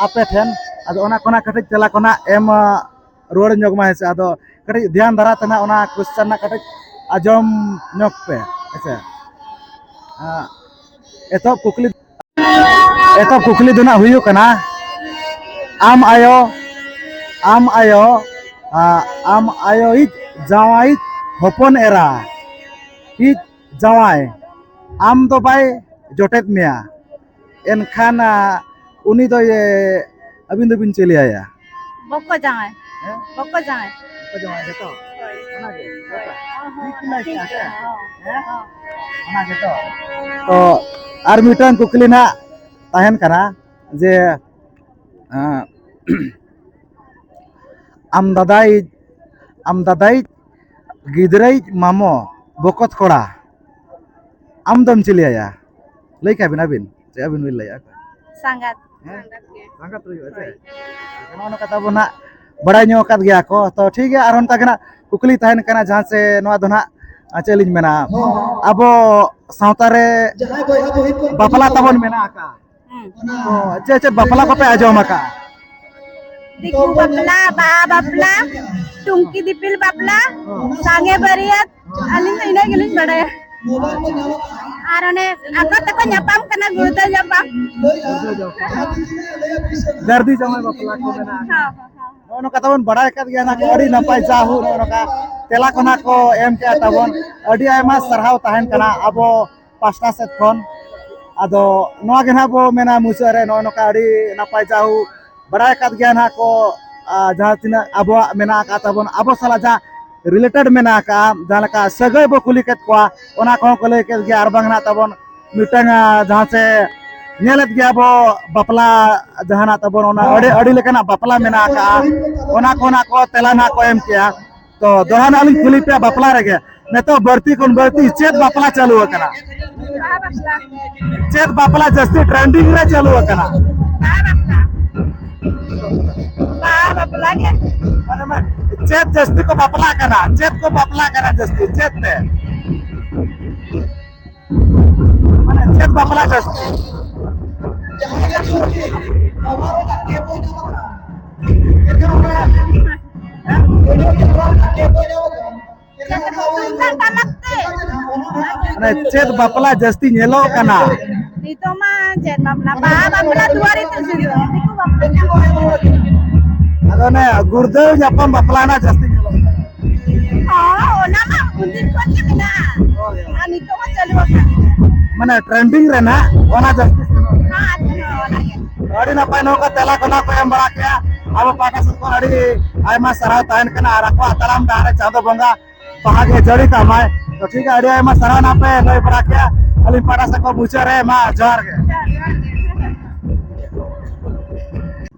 ᱟᱯᱮ ᱴᱷᱮᱱ, ᱟᱫᱚ ᱚᱱᱟ ᱠᱚ ᱱᱟᱜ ᱠᱟᱹᱴᱤᱡ ᱛᱮᱞᱟ ᱠᱚ ᱱᱟᱜ ᱮᱢ, ᱟ, ᱨᱩᱣᱟᱹᱲ ᱧᱚᱜ ᱢᱟ, ᱦᱮᱸ ᱥᱮ᱾ ᱟᱫᱚ ᱠᱟᱹᱴᱤᱡ ᱫᱷᱮᱭᱟᱱ ᱫᱷᱟᱨᱟ ᱛᱮ ᱱᱟᱜ ᱚᱱᱟ question ᱱᱟᱜ ᱠᱟᱹᱴᱤᱡ ᱟᱸᱡᱚᱢ ᱧᱚᱜ ᱯᱮ, ᱦᱮᱸ ᱥᱮ᱾ ᱟ, ᱮᱛᱚᱦᱚᱵ ᱠᱩᱠᱞᱤ ᱮᱛᱚᱦᱚᱵ ᱠᱩᱠᱞᱤ ᱫᱚ ᱱᱟᱜ ᱦᱩᱭᱩᱜ ᱠᱟᱱᱟ, ᱟᱢ ᱟᱭᱳ, ᱟᱢ ᱟᱭᱳ, ᱟ, ᱟᱢ ᱟᱭᱳᱭᱤᱡ ᱡᱟᱶᱟᱭᱤᱡ ᱦᱚᱯᱚᱱ ᱮᱨᱟ ᱤᱡ ᱡᱟᱶᱟᱭ ᱟᱢ ᱫᱚ ᱵᱟᱭ ᱡᱚᱴᱮᱫ ᱢᱮᱭᱟ, ᱮᱱᱠᱷᱟᱱ, ᱟ, ᱩᱱᱤ ᱫᱚ, ᱤᱭᱟᱹ, ᱟᱹᱵᱤᱱ ᱫᱚᱵᱤᱱ ᱪᱮᱞᱮᱭᱟᱭᱟ? ᱵᱚᱠᱚ ᱡᱟᱶᱟᱭ᱾ ᱦᱮᱸ? ᱵᱚᱠᱚ ᱡᱟᱶᱟᱭ᱾ ᱵᱚᱠᱚ ᱡᱟᱶᱟᱭ ᱜᱮᱛᱚ? ᱦᱳᱭ᱾ ᱚᱱᱟᱜᱮ? ᱦᱳᱭ᱾ ᱦᱚᱸ, ᱦᱚᱸ, ᱴᱷᱤᱠ ᱜᱮ ᱴᱷᱤᱠ ᱜᱮᱭᱟ᱾ ᱜᱮᱭᱟ, ᱦᱚᱸ, ᱦᱮᱸ? ᱦᱚᱸ᱾ ᱚᱱᱟ ᱜᱮᱛᱚ? ᱛᱚ, ᱟᱨ ᱢᱤᱫᱴᱟᱝ ᱠᱩᱠᱞᱤ ᱱᱟᱜ ᱛᱟᱦᱮᱱ ᱠᱟᱱᱟ ᱡᱮ, ᱟᱸ, ᱟᱢ ᱫᱟᱫᱟᱭᱤᱡ, ᱟᱢ ᱫᱟᱫᱟᱭᱤᱡ ᱜᱤᱫᱽᱨᱟᱹᱭᱤᱡ ᱢᱟᱢᱚ ᱵᱚᱠᱚᱛ ᱠᱚᱲᱟ, ᱟᱢ ᱫᱚᱢ ᱪᱤᱞᱤᱭᱟᱭᱟ? ᱞᱟᱹᱭ ᱠᱟᱜ ᱵᱤᱱ ᱟᱹᱵᱤᱱ, ᱪᱮᱫ ᱟᱹᱵᱤᱱ ᱵᱤᱱ ᱞᱟᱹᱭᱟ? ᱥᱟᱸᱜᱟᱛ᱾ ᱦᱮᱸ? ᱥᱟᱸᱜᱟᱛ ᱜᱮ᱾ ᱥᱟᱸᱜᱟᱛ ᱦᱩᱭᱩᱜᱼᱟ ᱪᱮ? ᱦᱳᱭ᱾ ᱱᱚᱜᱼᱚ ᱱᱚᱝᱠᱟ ᱛᱟᱵᱚ ᱱᱟᱜ ᱵᱟᱲᱟᱭ ᱧᱚᱜ ᱟᱠᱟᱫ ᱜᱮᱭᱟ ᱠᱚ᱾ ᱛᱚ ᱴᱷᱤᱠ ᱜᱮᱭᱟ, ᱟᱨᱦᱚᱸ ᱚᱱᱠᱟ ᱜᱮ ᱱᱟᱜ ᱠᱩᱠᱞᱤ ᱛᱟᱦᱮᱱ ᱠᱟᱱᱟ, ᱡᱟᱦᱟᱸ ᱥᱮ ᱱᱚᱣᱟ ᱫᱚ ᱱᱟᱜ, ᱟᱨ ᱪᱮᱫ ᱞᱤᱧ ᱢᱮᱱᱟ, ᱟᱵᱚ ᱥᱟᱶᱛᱟ ᱨᱮ ᱵᱟᱯᱞᱟ ᱛᱟᱵᱚᱱ ᱢᱮᱱᱟᱜ ᱟᱠᱟᱫᱼᱟ᱾ ᱦᱩᱸ᱾ ᱛᱚ ᱪᱮᱫ ᱪᱮᱫ ᱵᱟᱯᱞᱟ ᱠᱚᱯᱮ ᱟᱸᱡᱚᱢ ᱟᱠᱟᱫᱼᱟ? ᱫᱤᱠᱩ ᱵᱟᱯᱞᱟ, ᱵᱟᱦᱟ ᱵᱟᱯᱞᱟ, ᱴᱩᱝᱠᱤ ᱫᱤᱯᱤᱞ ᱵᱟᱯᱞᱟ, ᱥᱟᱸᱜᱮ ᱵᱟᱹᱨᱭᱟᱹᱛ, ᱟᱹᱞᱤᱧ ᱫᱚ ᱤᱱᱟᱹ ᱜᱮᱞᱤᱧ ᱵᱟᱲᱟᱭᱟ᱾ ᱟᱨ ᱚᱱᱮ ᱟᱠᱚ ᱛᱮᱠᱚ ᱧᱟᱯᱟᱢ ᱠᱟᱱᱟ, ᱜᱩᱲᱫᱟᱹ ᱧᱟᱯᱟᱢ᱾ ᱜᱟᱨᱫᱤ ᱡᱟᱶᱟᱭ ᱵᱟᱯᱞᱟ ᱠᱚ ᱢᱮᱱᱟᱜᱼᱟ᱾ ᱦᱮᱸ, ᱦᱮᱸ, ᱦᱮᱸ᱾ ᱱᱚᱜᱼᱚ ᱱᱚᱝᱠᱟ ᱛᱟᱵᱚᱱ ᱵᱟᱲᱟᱭ ᱟᱠᱟᱫ ᱜᱮᱭᱟ ᱱᱟᱜ, ᱟᱹᱰᱤ ᱱᱟᱯᱟᱭ ᱡᱟᱦᱳ ᱱᱚᱜᱼᱚ ᱱᱚᱝᱠᱟ ᱛᱮᱞᱟ ᱠᱚ ᱱᱟᱜ ᱠᱚ ᱮᱢ ᱠᱮᱜᱼᱟ ᱛᱟᱵᱚᱱ᱾ ᱟᱹᱰᱤ ᱟᱭᱢᱟ ᱥᱟᱨᱦᱟᱣ ᱛᱟᱦᱮᱱ ᱠᱟᱱᱟ ᱟᱵᱚ ᱯᱟᱥᱴᱟ ᱥᱮᱫ ᱠᱷᱚᱱ᱾ ᱟᱫᱚ ᱱᱚᱣᱟ ᱜᱮ ᱱᱟᱜ ᱵᱚ ᱢᱮᱱᱟ ᱢᱩᱪᱟᱹᱫ ᱨᱮ ᱱᱚᱜᱼᱚ ᱱᱚᱝᱠᱟ ᱟᱹᱰᱤ ᱱᱟᱯᱟᱭ ᱡᱟᱦᱳ ᱵᱟᱲᱟᱭ ᱟᱠᱟᱫ ᱜᱮᱭᱟ ᱱᱟᱜ ᱠᱚ, ᱟᱨ ᱡᱟᱦᱟᱸ ᱛᱤᱱᱟᱹᱜ ᱟᱵᱚᱣᱟᱜ ᱢᱮᱱᱟᱜ ᱟᱠᱟᱫ ᱛᱟᱵᱚᱱ, ᱟᱵᱚ ᱥᱟᱞᱟᱜ ᱡᱟᱦᱟᱸ related ᱢᱮᱱᱟᱜ ᱟᱠᱟᱫᱼᱟ, ᱡᱟᱦᱟᱸ ᱞᱮᱠᱟ ᱥᱟᱹᱜᱟᱹᱭ ᱵᱚ ᱠᱩᱞᱤ ᱠᱮᱫ ᱠᱚᱣᱟ, ᱚᱱᱟ ᱠᱚᱦᱚᱸ ᱠᱚ ᱞᱟᱹᱭ ᱠᱮᱫ ᱜᱮᱭᱟ᱾ ᱟᱨ ᱵᱟᱝ ᱱᱟᱜ ᱛᱟᱵᱚᱱ ᱢᱤᱫᱴᱟᱝ, ᱟᱸ, ᱡᱟᱦᱟᱸ ᱥᱮ ᱧᱮᱞᱮᱫ ᱜᱮᱭᱟ ᱵᱚ ᱵᱟᱯᱞᱟ ᱡᱟᱦᱟᱱᱟᱜ ᱛᱟᱵᱚᱱ, ᱚᱱᱟ ᱟᱹᱰᱤ, ᱟᱹᱰᱤ ᱞᱮᱠᱟᱱᱟᱜ ᱵᱟᱯᱞᱟ ᱢᱮᱱᱟᱜ ᱟᱠᱟᱫᱼᱟ, ᱚᱱᱟ ᱠᱚ ᱱᱟᱜ ᱠᱚ ᱛᱮᱞᱟ ᱱᱟᱜ ᱠᱚ ᱮᱢ ᱠᱮᱜᱼᱟ᱾ ᱛᱚ ᱫᱚᱦᱲᱟ ᱱᱟᱜ ᱞᱤᱧ ᱠᱩᱞᱤ ᱯᱮᱭᱟ ᱵᱟᱯᱞᱟ ᱨᱮᱜᱮ, ᱱᱤᱛᱚᱜ ᱵᱟᱹᱲᱛᱤ ᱠᱷᱚᱱ ᱵᱟᱹᱲᱛᱤ ᱪᱮᱫ ᱵᱟᱯᱞᱟ ᱪᱟᱹᱞᱩ ᱟᱠᱟᱱᱟ? ᱵᱟᱦᱟ ᱵᱟᱯᱞᱟ᱾ ᱪᱮᱫ ᱵᱟᱯᱞᱟ ᱡᱟᱹᱥᱛᱤ trending ᱨᱮ ᱪᱟᱹᱞᱩ ᱟᱠᱟᱱᱟ? ᱵᱟᱦᱟ ᱵᱟᱯᱞᱟ᱾ ᱵᱟᱦᱟ ᱵᱟᱯᱞᱟ ᱜᱮ᱾ ᱢᱟᱱᱮ ᱢᱟ, ᱪᱮᱫ ᱡᱟᱹᱥᱛᱤ ᱠᱚ ᱵᱟᱯᱞᱟᱜ ᱠᱟᱱᱟ? ᱪᱮᱫ ᱠᱚ ᱵᱟᱯᱞᱟᱜ ᱠᱟᱱᱟ ᱡᱟᱹᱥᱛᱤ? ᱪᱮᱫ ᱛᱮ? ᱢᱟᱱᱮ ᱪᱮᱫ ᱵᱟᱯᱞᱟ ᱡᱟᱹᱥᱛᱤ? ᱛᱩᱢᱫᱟᱜ ᱴᱟᱢᱟᱠ ᱛᱮ᱾ ᱢᱟᱱᱮ ᱪᱮᱫ ᱵᱟᱯᱞᱟ ᱡᱟᱹᱥᱛᱤ ᱧᱮᱞᱚᱜ ᱠᱟᱱᱟ? ᱱᱤᱛᱚᱜ ᱢᱟ ᱪᱮᱫ ᱵᱟᱯᱞᱟ, ᱵᱟᱦᱟ ᱵᱟᱯᱞᱟ ᱫᱩᱣᱟᱨᱤ ᱛᱮ ᱥᱩᱫᱷᱩ ᱫᱤᱠᱩ ᱵᱟᱯᱞᱟ ᱧᱮᱞᱚᱜ ᱠᱟᱱᱟ᱾ ᱟᱫᱚ ᱚᱱᱮ ᱜᱩᱲᱫᱟᱹᱣ ᱧᱟᱯᱟᱢ ᱵᱟᱯᱞᱟ ᱨᱮᱱᱟᱜ ᱡᱟᱹᱥᱛᱤ ᱧᱮᱞᱚᱜ ᱠᱟᱱᱟ᱾ ᱦᱚᱸ, ᱚᱱᱟ ᱢᱟ ᱩᱱᱫᱤᱱ ᱠᱷᱚᱱ ᱜᱮ ᱢᱮᱱᱟᱜᱼᱟ᱾ ᱦᱳᱭ, ᱦᱳᱭ᱾ ᱟᱨ ᱱᱤᱛᱚᱜ ᱦᱚᱸ ᱪᱟᱹᱞᱩ ᱟᱠᱟᱱ ᱜᱮᱭᱟ᱾ ᱢᱟᱱᱮ trending ᱨᱮᱱᱟᱜ ᱚᱱᱟ ᱡᱟᱹᱥᱛᱤ ᱥᱮᱱᱚᱜ ᱠᱟᱱᱟ᱾ ᱦᱚᱸ, ᱦᱚᱸ, ᱚᱱᱟ ᱜᱮ᱾ ᱟᱹᱰᱤ ᱱᱟᱯᱟᱭ ᱱᱚᱝᱠᱟ ᱛᱮᱞᱟ ᱠᱚ ᱱᱟᱜ ᱠᱚ ᱮᱢ ᱵᱟᱲᱟ ᱠᱮᱜᱼᱟ᱾ ᱟᱵᱚ ᱯᱟᱦᱴᱟ ᱥᱮᱫ ᱠᱷᱚᱱ ᱟᱹᱰᱤ ᱟᱭᱢᱟ ᱥᱟᱨᱦᱟᱣ ᱛᱟᱦᱮᱱ ᱠᱟᱱᱟ, ᱟᱨ ᱟᱠᱚᱣᱟᱜ ᱛᱟᱲᱟᱢ ᱰᱟᱦᱟᱨ ᱨᱮ ᱪᱟᱸᱫᱚ ᱵᱚᱸᱜᱟ ᱵᱟᱦᱟ ᱜᱮ ᱡᱟᱹᱲᱤ ᱠᱟᱜ ᱢᱟᱭ᱾ ᱛᱚ ᱴᱷᱤᱠ ᱜᱮᱭᱟ, ᱟᱹᱰᱤ ᱟᱭᱢᱟ ᱥᱟᱨᱦᱟᱣ ᱱᱟᱯᱮ ᱞᱟᱹᱭ ᱵᱟᱲᱟ ᱠᱮᱜᱼᱟ᱾ ᱟᱹᱞᱤᱧ ᱯᱟᱦᱴᱟ ᱥᱮᱫ ᱠᱷᱚᱱ ᱢᱩᱪᱟᱹᱫ ᱨᱮ ᱢᱟ ᱡᱚᱦᱟᱨ ᱜᱮ᱾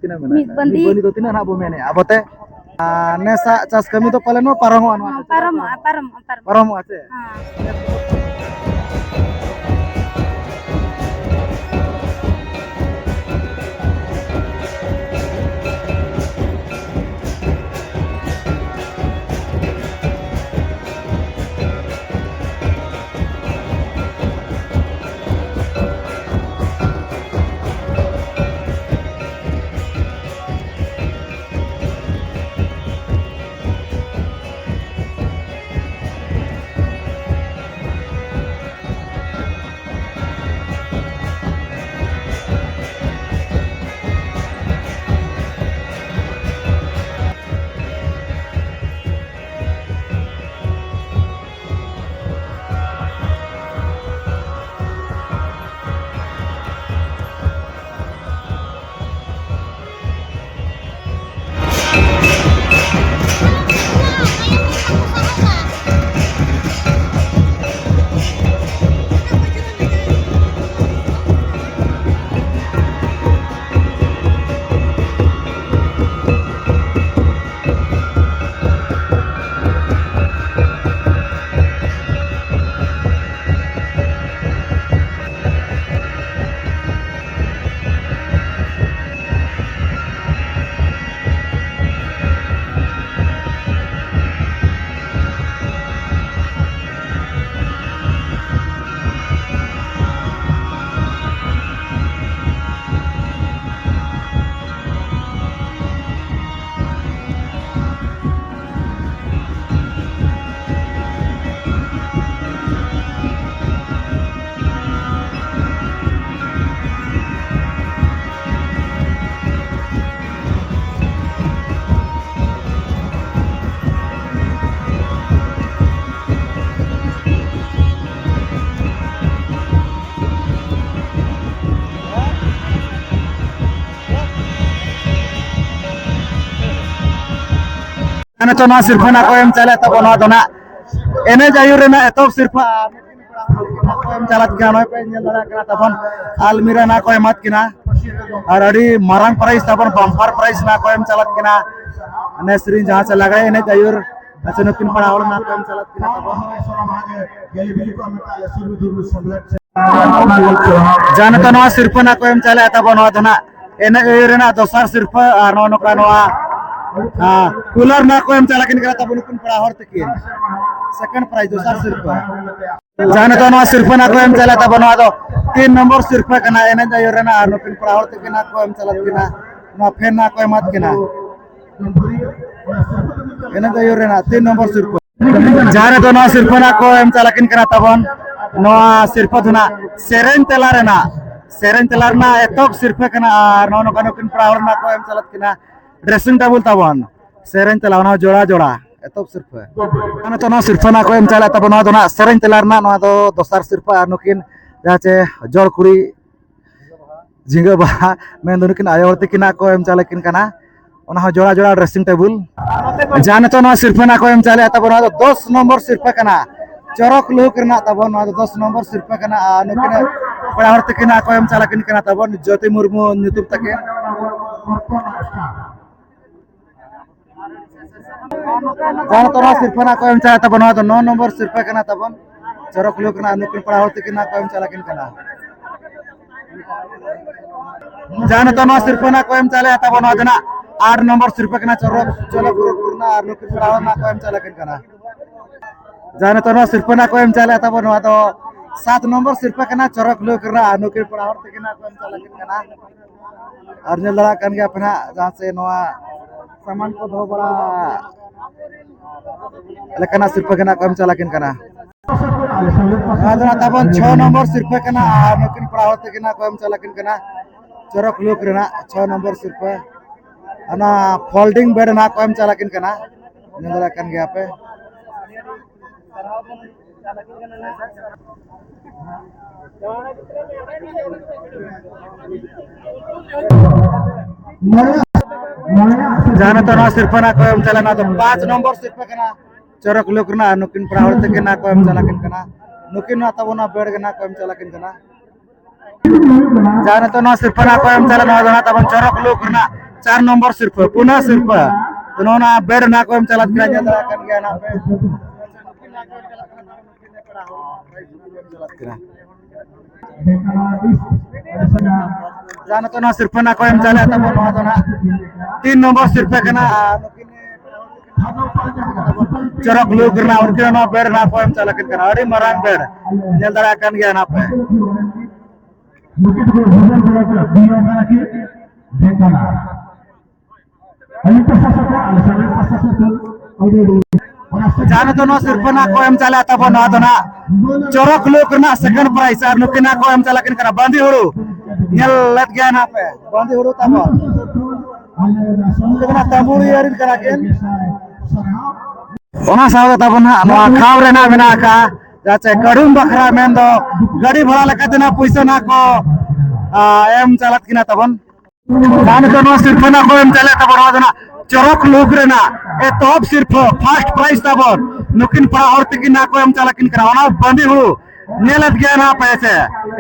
ᱛᱤᱱᱟᱹᱜ ᱢᱮᱱᱟᱜᱼᱟ? ᱢᱤᱫ ᱵᱟᱸᱫᱤ᱾ ᱢᱤᱫ ᱵᱟᱸᱫᱤ ᱫᱚ ᱛᱤᱱᱟᱹᱜ ᱱᱟᱦᱟᱜ ᱵᱚ ᱢᱮᱱᱮᱜᱼᱟ ᱟᱵᱚᱛᱮ? ᱟᱨ ᱱᱮᱥᱟᱜ ᱪᱟᱥ ᱠᱟᱹᱢᱤ ᱫᱚ ᱯᱟᱞᱮᱱ ᱱᱚᱣᱟ ᱯᱟᱨᱚᱢᱚᱜᱼᱟ, ᱱᱚᱣᱟ ᱦᱚᱸ, ᱠᱚ ᱯᱟᱨᱚᱢᱚᱜᱼᱟ, ᱯᱟᱨᱚᱢᱚᱜᱼᱟ, ᱯᱟᱨᱚᱢᱚᱜᱼᱟ᱾ ᱯᱟᱨᱚᱢᱚᱜᱼᱟ ᱥᱮ? ᱦᱮᱸ᱾ ᱱᱤᱛᱚᱜ ᱱᱚᱣᱟ ᱥᱤᱨᱯᱷᱟᱹ ᱱᱟᱜ ᱠᱚ ᱮᱢ ᱪᱟᱞᱮᱫ ᱛᱟᱵᱚᱱ, ᱱᱚᱣᱟ ᱫᱚ ᱱᱟᱜ ᱮᱱᱮᱡ ᱟᱹᱭᱩᱨ ᱨᱮᱱᱟᱜ ᱮᱛᱚᱦᱚᱵ ᱥᱤᱨᱯᱷᱟᱹ ᱟᱨ ᱠᱚ ᱮᱢ ᱪᱟᱞᱟᱜ ᱠᱟᱱᱟ᱾ ᱱᱚᱜᱼᱚᱭ ᱯᱮ ᱧᱮᱞ ᱫᱟᱲᱮᱭᱟᱜ ᱠᱟᱱᱟ ᱛᱟᱵᱚᱱ ᱟᱞᱢᱤᱨᱟ ᱱᱟᱜ ᱠᱚ ᱮᱢᱟᱫ ᱠᱤᱱᱟ ᱟᱨ ᱟᱹᱰᱤ ᱢᱟᱨᱟᱝ prize ᱛᱟᱵᱚᱱ, bumper prize ᱱᱟᱜ ᱠᱚ ᱮᱢ ᱪᱟᱞᱟᱜ ᱠᱟᱱᱟ᱾ ᱮᱱᱮᱡ ᱥᱮᱨᱮᱧ ᱡᱟᱦᱟᱸ ᱥᱮ ᱞᱟᱜᱽᱲᱮ ᱮᱱᱮᱡ ᱟᱹᱭᱩᱨ ᱟᱪᱪᱷᱟ ᱱᱩᱠᱤᱱ ᱯᱟᱲᱟ ᱦᱚᱲ ᱱᱟᱜ ᱠᱚ ᱮᱢ ᱪᱟᱞᱟᱜ ᱠᱟᱱᱟ ᱛᱟᱵᱚᱱ᱾ ᱡᱟᱦᱟᱸ ᱱᱤᱛᱚᱜ ᱱᱚᱣᱟ ᱥᱤᱨᱯᱷᱟᱹ ᱱᱟᱜ ᱠᱚ ᱮᱢ ᱪᱟᱞᱮᱫ ᱛᱟᱵᱚᱱ, ᱱᱚᱣᱟ ᱫᱚ ᱱᱟᱜ ᱮᱱᱮᱡ ᱟᱹᱭᱩᱨ ᱨᱮᱱᱟᱜ ᱫᱚᱥᱟᱨ ᱥᱤᱨᱯᱷᱟᱹ ᱟᱨ ᱱᱚᱜᱼᱚ ᱱᱚᱝᱠᱟ ᱱᱚᱣᱟ ᱠᱩᱞᱟᱨ ᱱᱟᱜ ᱠᱚ ᱮᱢ ᱪᱟᱞᱟᱜ ᱠᱟᱱᱟ ᱛᱟᱵᱚᱱ ᱱᱩᱠᱤᱱ ᱯᱟᱲᱟ ᱦᱚᱲ ᱛᱟᱹᱠᱤᱱ᱾ Second prize, ᱫᱚᱥᱟᱨ ᱥᱤᱨᱯᱷᱟᱹ᱾ ᱡᱟᱦᱟᱸ ᱱᱤᱛᱚᱜ ᱱᱚᱣᱟ ᱥᱤᱨᱯᱷᱟᱹ ᱱᱟᱜ ᱠᱚ ᱮᱢ ᱪᱟᱞᱮᱫ ᱛᱟᱵᱚᱱ, ᱱᱚᱣᱟ ᱫᱚ ᱛᱤᱱ ᱱᱚᱢᱵᱚᱨ ᱥᱤᱨᱯᱷᱟᱹ ᱠᱟᱱᱟ ᱮᱱᱮᱡ ᱟᱹᱭᱩᱨ ᱨᱮᱱᱟᱜ ᱟᱨ ᱱᱩᱠᱤᱱ ᱯᱟᱲᱟ ᱦᱚᱲ ᱛᱟᱹᱠᱤᱱ ᱱᱟᱜ ᱠᱚ ᱮᱢ ᱪᱟᱞᱟᱜ ᱠᱤᱱᱟ᱾ ᱱᱚᱣᱟ ᱯᱷᱮᱱ ᱱᱟᱜ ᱠᱚ ᱮᱢᱟᱫ ᱠᱤᱱᱟ᱾ ᱮᱱᱮᱡ ᱟᱹᱭᱩᱨ ᱨᱮᱱᱟᱜ ᱛᱤᱱ ᱱᱚᱢᱵᱚᱨ ᱥᱤᱨᱯᱷᱟᱹ᱾ ᱡᱟᱦᱟᱸ ᱨᱮᱫᱚ ᱱᱚᱣᱟ ᱥᱤᱨᱯᱷᱟᱹ ᱱᱟᱜ ᱠᱚ ᱮᱢ ᱪᱟᱞᱟᱜ ᱠᱤᱱ ᱠᱟᱱᱟ ᱛᱟᱵᱚᱱ᱾ ᱱᱚᱣᱟ ᱥᱤᱨᱯᱷᱟᱹ ᱫᱚ ᱱᱟᱜ ᱥᱮᱨᱮᱧ ᱛᱮᱞᱟ ᱨᱮᱱᱟᱜ, ᱥᱮᱨᱮᱧ ᱛᱮᱞᱟ ᱨᱮᱱᱟᱜ ᱮᱛᱚᱦᱚᱵ ᱥᱤᱨᱯᱷᱟᱹ ᱠᱟᱱᱟ᱾ ᱟᱨ ᱱᱚᱜᱼᱚ ᱱᱚᱝᱠᱟ ᱱᱩᱠᱤᱱ ᱯᱟᱲᱟ ᱦᱚᱲ ᱱᱟᱜ ᱠᱚ ᱮᱢ ᱪᱟᱞᱟᱜ ᱠᱤᱱᱟ dressing table ᱛᱟᱵᱚᱱ, ᱥᱮᱨᱮᱧ ᱛᱮᱞᱟ, ᱚᱱᱟ ᱦᱚᱸ ᱡᱚᱲᱟ ᱡᱚᱲᱟ ᱮᱛᱚᱦᱚᱵ ᱥᱤᱨᱯᱷᱟᱹ᱾ ᱟᱨ ᱱᱤᱛᱚᱜ ᱱᱚᱣᱟ ᱥᱤᱨᱯᱷᱟᱹ ᱱᱟᱜ ᱠᱚ ᱮᱢ ᱪᱟᱞᱟᱜ ᱛᱟᱵᱚᱱ, ᱱᱚᱣᱟ ᱫᱚ ᱱᱟᱜ ᱥᱮᱨᱮᱧ ᱛᱮᱞᱟ ᱨᱮᱱᱟᱜ, ᱱᱚᱣᱟ ᱫᱚ ᱫᱚᱥᱟᱨ ᱥᱤᱨᱯᱷᱟᱹ᱾ ᱟᱨ ᱱᱩᱠᱤᱱ ᱡᱟᱦᱟᱸ ᱪᱮ ᱡᱚᱲ ᱠᱩᱲᱤ ᱡᱷᱤᱸᱜᱟᱹ ᱵᱟᱦᱟ ᱢᱮᱱᱫᱚ ᱱᱩᱠᱤᱱ ᱟᱭᱳ ᱦᱚᱲ ᱛᱟᱹᱠᱤᱱ ᱱᱟᱜ ᱠᱚ ᱮᱢ ᱪᱟᱞᱟᱜ ᱠᱤᱱ ᱠᱟᱱᱟ᱾ ᱚᱱᱟ ᱦᱚᱸ ᱡᱚᱲᱟ ᱡᱚᱲᱟ dressing table᱾ ᱡᱟᱦᱟᱸ ᱱᱤᱛᱚᱜ ᱱᱚᱣᱟ ᱥᱤᱨᱯᱷᱟᱹ ᱱᱟᱜ ᱠᱚ ᱮᱢ ᱪᱟᱞᱮᱫ ᱛᱟᱵᱚᱱ, ᱱᱚᱣᱟ ᱫᱚ ᱫᱚᱥ ᱱᱚᱢᱵᱚᱨ ᱥᱤᱨᱯᱷᱟᱹ ᱠᱟᱱᱟ᱾ ᱪᱚᱨᱚᱠ ᱞᱩᱠ ᱨᱮᱱᱟᱜ ᱛᱟᱵᱚᱱ, ᱱᱚᱣᱟ ᱫᱚ ᱫᱚᱥ ᱱᱚᱢᱵᱚᱨ ᱥᱤᱨᱯᱷᱟᱹ ᱠᱟᱱᱟ᱾ ᱟᱨ ᱱᱩᱠᱤᱱ ᱯᱮᱲᱟ ᱦᱚᱲ ᱛᱟᱹᱠᱤᱱ ᱱᱟᱜ ᱠᱚ ᱮᱢ ᱪᱟᱞᱟᱜ ᱠᱤᱱ ᱠᱟᱱᱟ ᱛᱟᱵᱚᱱ, ᱡᱳᱛᱤ ᱢᱩᱨᱢᱩ ᱧᱩᱛᱩᱢ ᱛᱟᱹᱠᱤᱱ᱾ ᱡᱟᱦᱟᱸ ᱱᱤᱛᱚᱜ ᱱᱚᱣᱟ ᱥᱤᱨᱯᱷᱟᱹ ᱱᱟᱜ ᱠᱚ ᱮᱢ ᱪᱟᱞᱟᱜ ᱛᱟᱵᱚᱱ, ᱱᱚᱣᱟ ᱫᱚ ᱱᱚ ᱱᱚᱢᱵᱚᱨ ᱥᱤᱨᱯᱷᱟᱹ ᱠᱟᱱᱟ ᱛᱟᱵᱚᱱ᱾ ᱪᱚᱨᱚᱠ ᱞᱩᱠ ᱨᱮᱱᱟᱜ ᱱᱩᱠᱤᱱ ᱯᱮᱲᱟ ᱦᱚᱲ ᱛᱟᱹᱠᱤᱱ ᱱᱟᱜ ᱠᱚ ᱮᱢ ᱪᱟᱞᱟᱜ ᱠᱤᱱ ᱠᱟᱱᱟ᱾ ᱡᱟᱦᱟᱸ ᱱᱤᱛᱚᱜ ᱱᱚᱣᱟ ᱥᱤᱨᱯᱷᱟᱹ ᱱᱟᱜ ᱠᱚ ᱮᱢ ᱪᱟᱞᱮᱫ ᱛᱟᱵᱚᱱ, ᱱᱚᱣᱟ ᱫᱚ ᱱᱟᱜ ᱟᱴ ᱱᱚᱢᱵᱚᱨ ᱥᱤᱨᱯᱷᱟᱹ ᱠᱟᱱᱟ, ᱪᱚᱨᱚᱠ ᱪᱚᱨᱚᱠ ᱨᱩᱯ ᱨᱮᱱᱟᱜ ᱟᱨ ᱱᱩᱠᱤᱱ ᱯᱮᱲᱟ ᱦᱚᱲ ᱱᱟᱜ ᱠᱚ ᱮᱢ ᱪᱟᱞᱟᱜ ᱠᱤᱱ ᱠᱟᱱᱟ᱾ ᱡᱟᱦᱟᱸ ᱱᱤᱛᱚᱜ ᱱᱚᱣᱟ ᱥᱤᱨᱯᱷᱟᱹ ᱱᱟᱜ ᱠᱚ ᱮᱢ ᱪᱟᱞᱮᱫ ᱛᱟᱵᱚᱱ, ᱱᱚᱣᱟ ᱫᱚ ᱥᱟᱛ ᱱᱚᱢᱵᱚᱨ ᱥᱤᱨᱯᱷᱟᱹ ᱠᱟᱱᱟ, ᱪᱚᱨᱚᱠ ᱞᱩᱠ ᱨᱮᱱᱟᱜ ᱟᱨ ᱱᱩᱠᱤᱱ ᱯᱮᱲᱟ ᱦᱚᱲ ᱛᱟᱹᱠᱤᱱ ᱱᱟᱜ ᱠᱚ ᱮᱢ ᱪᱟᱞᱟᱜ ᱠᱤᱱ ᱠᱟᱱᱟ᱾ ᱟᱨ ᱧᱮᱞ ᱫᱟᱲᱮᱭᱟᱜ ᱠᱟᱱ ᱜᱮᱭᱟ ᱯᱮ ᱱᱟᱜ, ᱡᱟᱦᱟᱸ ᱥᱮ ᱱᱚᱣᱟ ᱥᱟᱢᱟᱱ ᱠᱚ ᱫᱚᱦᱚ ᱵᱟᱲᱟ ᱞᱮᱠᱟᱱᱟᱜ ᱥᱤᱨᱯᱷᱟᱹ ᱜᱮ ᱱᱟᱜ ᱠᱚ ᱮᱢ ᱪᱟᱞᱟᱜ ᱠᱤᱱ ᱠᱟᱱᱟ᱾ ᱱᱚᱣᱟ ᱫᱚ ᱱᱟᱜ ᱛᱟᱵᱚᱱ ᱪᱷᱚ ᱱᱚᱢᱵᱚᱨ ᱥᱤᱨᱯᱷᱟᱹ ᱠᱟᱱᱟ ᱟᱨ ᱱᱩᱠᱤᱱ ᱯᱮᱲᱟ ᱦᱚᱲ ᱛᱟᱹᱠᱤᱱ ᱱᱟᱜ ᱠᱚ ᱮᱢ ᱪᱟᱞᱟᱜ ᱠᱤᱱ ᱠᱟᱱᱟ᱾ ᱪᱚᱨᱚᱠ ᱞᱩᱠ ᱨᱮᱱᱟᱜ ᱪᱷᱚ ᱱᱚᱢᱵᱚᱨ ᱥᱤᱨᱯᱷᱟᱹ᱾ ᱚᱱᱟ folding bed ᱱᱟᱜ ᱠᱚ ᱮᱢ ᱪᱟᱞᱟᱜ ᱠᱤᱱ ᱠᱟᱱᱟ᱾ ᱧᱮᱞ ᱫᱟᱲᱮᱭᱟᱜ ᱠᱟᱱ ᱜᱮᱭᱟ ᱯᱮ᱾ ᱡᱟᱦᱟᱸ ᱱᱤᱛᱚᱜ ᱱᱚᱣᱟ ᱥᱤᱨᱯᱟᱹ ᱱᱟᱜ ᱠᱚ ᱮᱢ ᱪᱟᱞᱟᱜ, ᱱᱚᱣᱟ ᱫᱚ ᱯᱟᱸᱪ ᱱᱚᱢᱵᱚᱨ ᱥᱤᱨᱯᱟᱹ ᱠᱟᱱᱟ᱾ ᱪᱚᱨᱚᱠ ᱞᱩᱠ ᱨᱮᱱᱟᱜ ᱱᱩᱠᱤᱱ ᱯᱮᱲᱟ ᱦᱚᱲ ᱛᱟᱹᱠᱤᱱ ᱱᱟᱜ ᱠᱚ ᱮᱢ ᱪᱟᱞᱟᱜ ᱠᱤᱱ ᱠᱟᱱᱟ᱾ ᱱᱩᱠᱤᱱ ᱱᱚᱣᱟ ᱛᱟᱵᱚᱱ ᱱᱚᱣᱟ ᱵᱮᱰ ᱜᱮ ᱱᱟᱜ ᱠᱚ ᱮᱢ ᱪᱟᱞᱟᱜ ᱠᱤᱱ ᱠᱟᱱᱟ᱾ ᱡᱟᱦᱟᱸ ᱱᱤᱛᱚᱜ ᱱᱚᱣᱟ ᱥᱤᱨᱯᱟᱹ ᱱᱟᱜ ᱠᱚ ᱮᱢ ᱪᱟᱞᱟᱜ, ᱱᱚᱣᱟ ᱫᱚ ᱱᱟᱜ ᱛᱟᱵᱚᱱ ᱪᱚᱨᱚᱠ ᱞᱩᱠ ᱨᱮᱱᱟᱜ ᱪᱟᱨ ᱱᱚᱢᱵᱚᱨ ᱥᱤᱨᱯᱟᱹ, ᱯᱩᱱᱟ ᱥᱤᱨᱯᱟᱹ᱾ ᱛᱚ, ᱱᱚᱣᱟ ᱱᱟᱜ ᱵᱮᱰ ᱱᱟᱜ ᱠᱚ ᱮᱢ ᱪᱟᱞᱟᱜ ᱠᱟᱱᱟ, ᱧᱮᱞ ᱫᱟᱲᱮᱭᱟᱜ ᱠᱟᱱ ᱜᱮᱭᱟ ᱱᱟᱜ ᱯᱮ᱾ ᱡᱟᱦᱟᱸ ᱱᱤᱛᱚᱜ ᱱᱚᱣᱟ ᱥᱤᱨᱯᱟᱹ ᱱᱟᱜ ᱠᱚ ᱮᱢ ᱪᱟᱞᱟᱜ ᱛᱟᱵᱚᱱ, ᱱᱚᱣᱟ ᱫᱚ ᱱᱟᱜ ᱛᱤᱱ ᱱᱚᱢᱵᱚᱨ ᱥᱤᱨᱯᱟᱹ ᱠᱟᱱᱟ᱾ ᱟᱨ ᱪᱚᱨᱚᱠ ᱞᱩᱠ ᱨᱮᱱᱟᱜ ᱩᱱᱠᱤᱱ ᱱᱚᱣᱟ ᱵᱮᱰ ᱨᱮᱱᱟᱜ ᱠᱚ ᱮᱢ ᱪᱟᱞᱟᱜ ᱠᱟᱱᱟ, ᱟᱹᱰᱤ ᱢᱟᱨᱟᱝ ᱵᱮᱰ, ᱧᱮᱞ ᱫᱟᱲᱮᱭᱟᱜ ᱠᱟᱱ ᱜᱮᱭᱟ ᱱᱟᱯᱮ᱾ ᱱᱩᱠᱤᱱ ᱫᱚᱠᱚ ᱵᱷᱩᱡᱟᱹᱝ ᱵᱟᱲᱟ ᱠᱮᱫᱟ, ᱵᱤᱭᱚ ᱠᱟᱱᱟ ᱠᱤᱱ, ᱰᱷᱮᱝᱠᱟᱱᱟ᱾ ᱟᱹᱞᱤᱧ ᱯᱟᱥᱟ ᱥᱮᱫ ᱠᱷᱚᱱ, ᱟᱞᱮ ᱥᱟᱢᱟᱝ ᱯᱟᱥᱟ ᱥᱮᱫ ᱠᱷᱚᱱ, ᱟᱹᱰᱤ ᱟᱹᱰᱤ᱾ ᱚᱱᱟ ᱥᱮᱫ ᱡᱟᱦᱟᱸ ᱱᱤᱛᱚᱜ ᱱᱚᱣᱟ ᱥᱤᱨᱯᱟᱹ ᱱᱟᱜ ᱠᱚ ᱮᱢ ᱪᱟᱞᱟᱜ ᱛᱟᱵᱚᱱ, ᱱᱚᱣᱟ ᱫᱚ ᱱᱟᱜ ᱪᱚᱨᱚᱠ ᱞᱩᱠ ᱨᱮᱱᱟᱜ ᱥᱮᱠᱮᱱᱰ ᱯᱨᱟᱭᱤᱡᱽ, ᱟᱨ ᱱᱩᱠᱤᱱ ᱱᱟᱜ ᱠᱚ ᱮᱢ ᱪᱟᱞᱟᱜ ᱠᱤᱱ ᱠᱟᱱᱟ ᱵᱟᱸᱫᱤ ᱦᱩᱲᱩ᱾ ᱧᱮᱞ ᱞᱮᱫ ᱜᱮᱭᱟ ᱱᱟᱜ ᱯᱮ, ᱵᱟᱸᱫᱤ ᱦᱩᱲᱩ ᱛᱟᱵᱚᱱ᱾ ᱩᱱᱠᱩ ᱫᱚ ᱱᱟᱜ ᱛᱟᱢᱵᱩᱲᱤᱭᱟᱹ ᱨᱮᱱ ᱠᱟᱱᱟ ᱠᱤᱱ᱾ ᱚᱱᱟ ᱥᱟᱶᱛᱮ ᱛᱟᱵᱚᱱ ᱦᱟᱸᱜ ᱱᱚᱣᱟ ᱠᱷᱟᱢ ᱨᱮ ᱱᱟᱜ ᱢᱮᱱᱟᱜ ᱟᱠᱟᱫ, ᱡᱟᱦᱟᱸ ᱪᱮ ᱠᱟᱹᱰᱩᱢ ᱵᱟᱠᱷᱨᱟ ᱢᱮᱱᱫᱚ ᱜᱟᱹᱰᱤ ᱵᱷᱟᱲᱟ ᱞᱮᱠᱟᱛᱮ ᱱᱟᱜ ᱯᱩᱭᱥᱟᱹ ᱱᱟᱜ ᱠᱚ, ᱟ, ᱮᱢ ᱪᱟᱞᱟᱜ ᱠᱤᱱᱟ ᱛᱟᱵᱚᱱ᱾ ᱟᱨ ᱱᱤᱛᱚᱜ ᱱᱚᱣᱟ ᱥᱤᱨᱯᱟᱹ ᱱᱟᱜ ᱠᱚ ᱮᱢ ᱪᱟᱞᱟᱜ ᱛᱟᱵᱚᱱ, ᱱᱚᱣᱟ ᱫᱚ ᱱᱟᱜ ᱪᱚᱨᱚᱠ ᱞᱩᱠ ᱨᱮᱱᱟᱜ ᱮᱛᱚᱦᱚᱵ ᱥᱤᱨᱯᱟᱹ, ᱯᱷᱟᱥᱴ ᱯᱨᱟᱭᱤᱡᱽ ᱛᱟᱵᱚᱱ᱾ ᱱᱩᱠᱤᱱ ᱯᱮᱲᱟ ᱦᱚᱲ ᱛᱟᱹᱠᱤᱱ ᱱᱟᱜ ᱠᱚ ᱮᱢ ᱪᱟᱞᱟᱜ ᱠᱤᱱ ᱠᱟᱱᱟ, ᱚᱱᱟ ᱵᱟᱸᱫᱤ ᱦᱩᱲᱩ᱾ ᱧᱮᱞᱮᱫ ᱜᱮᱭᱟ ᱱᱟᱜ ᱯᱮ ᱥᱮ,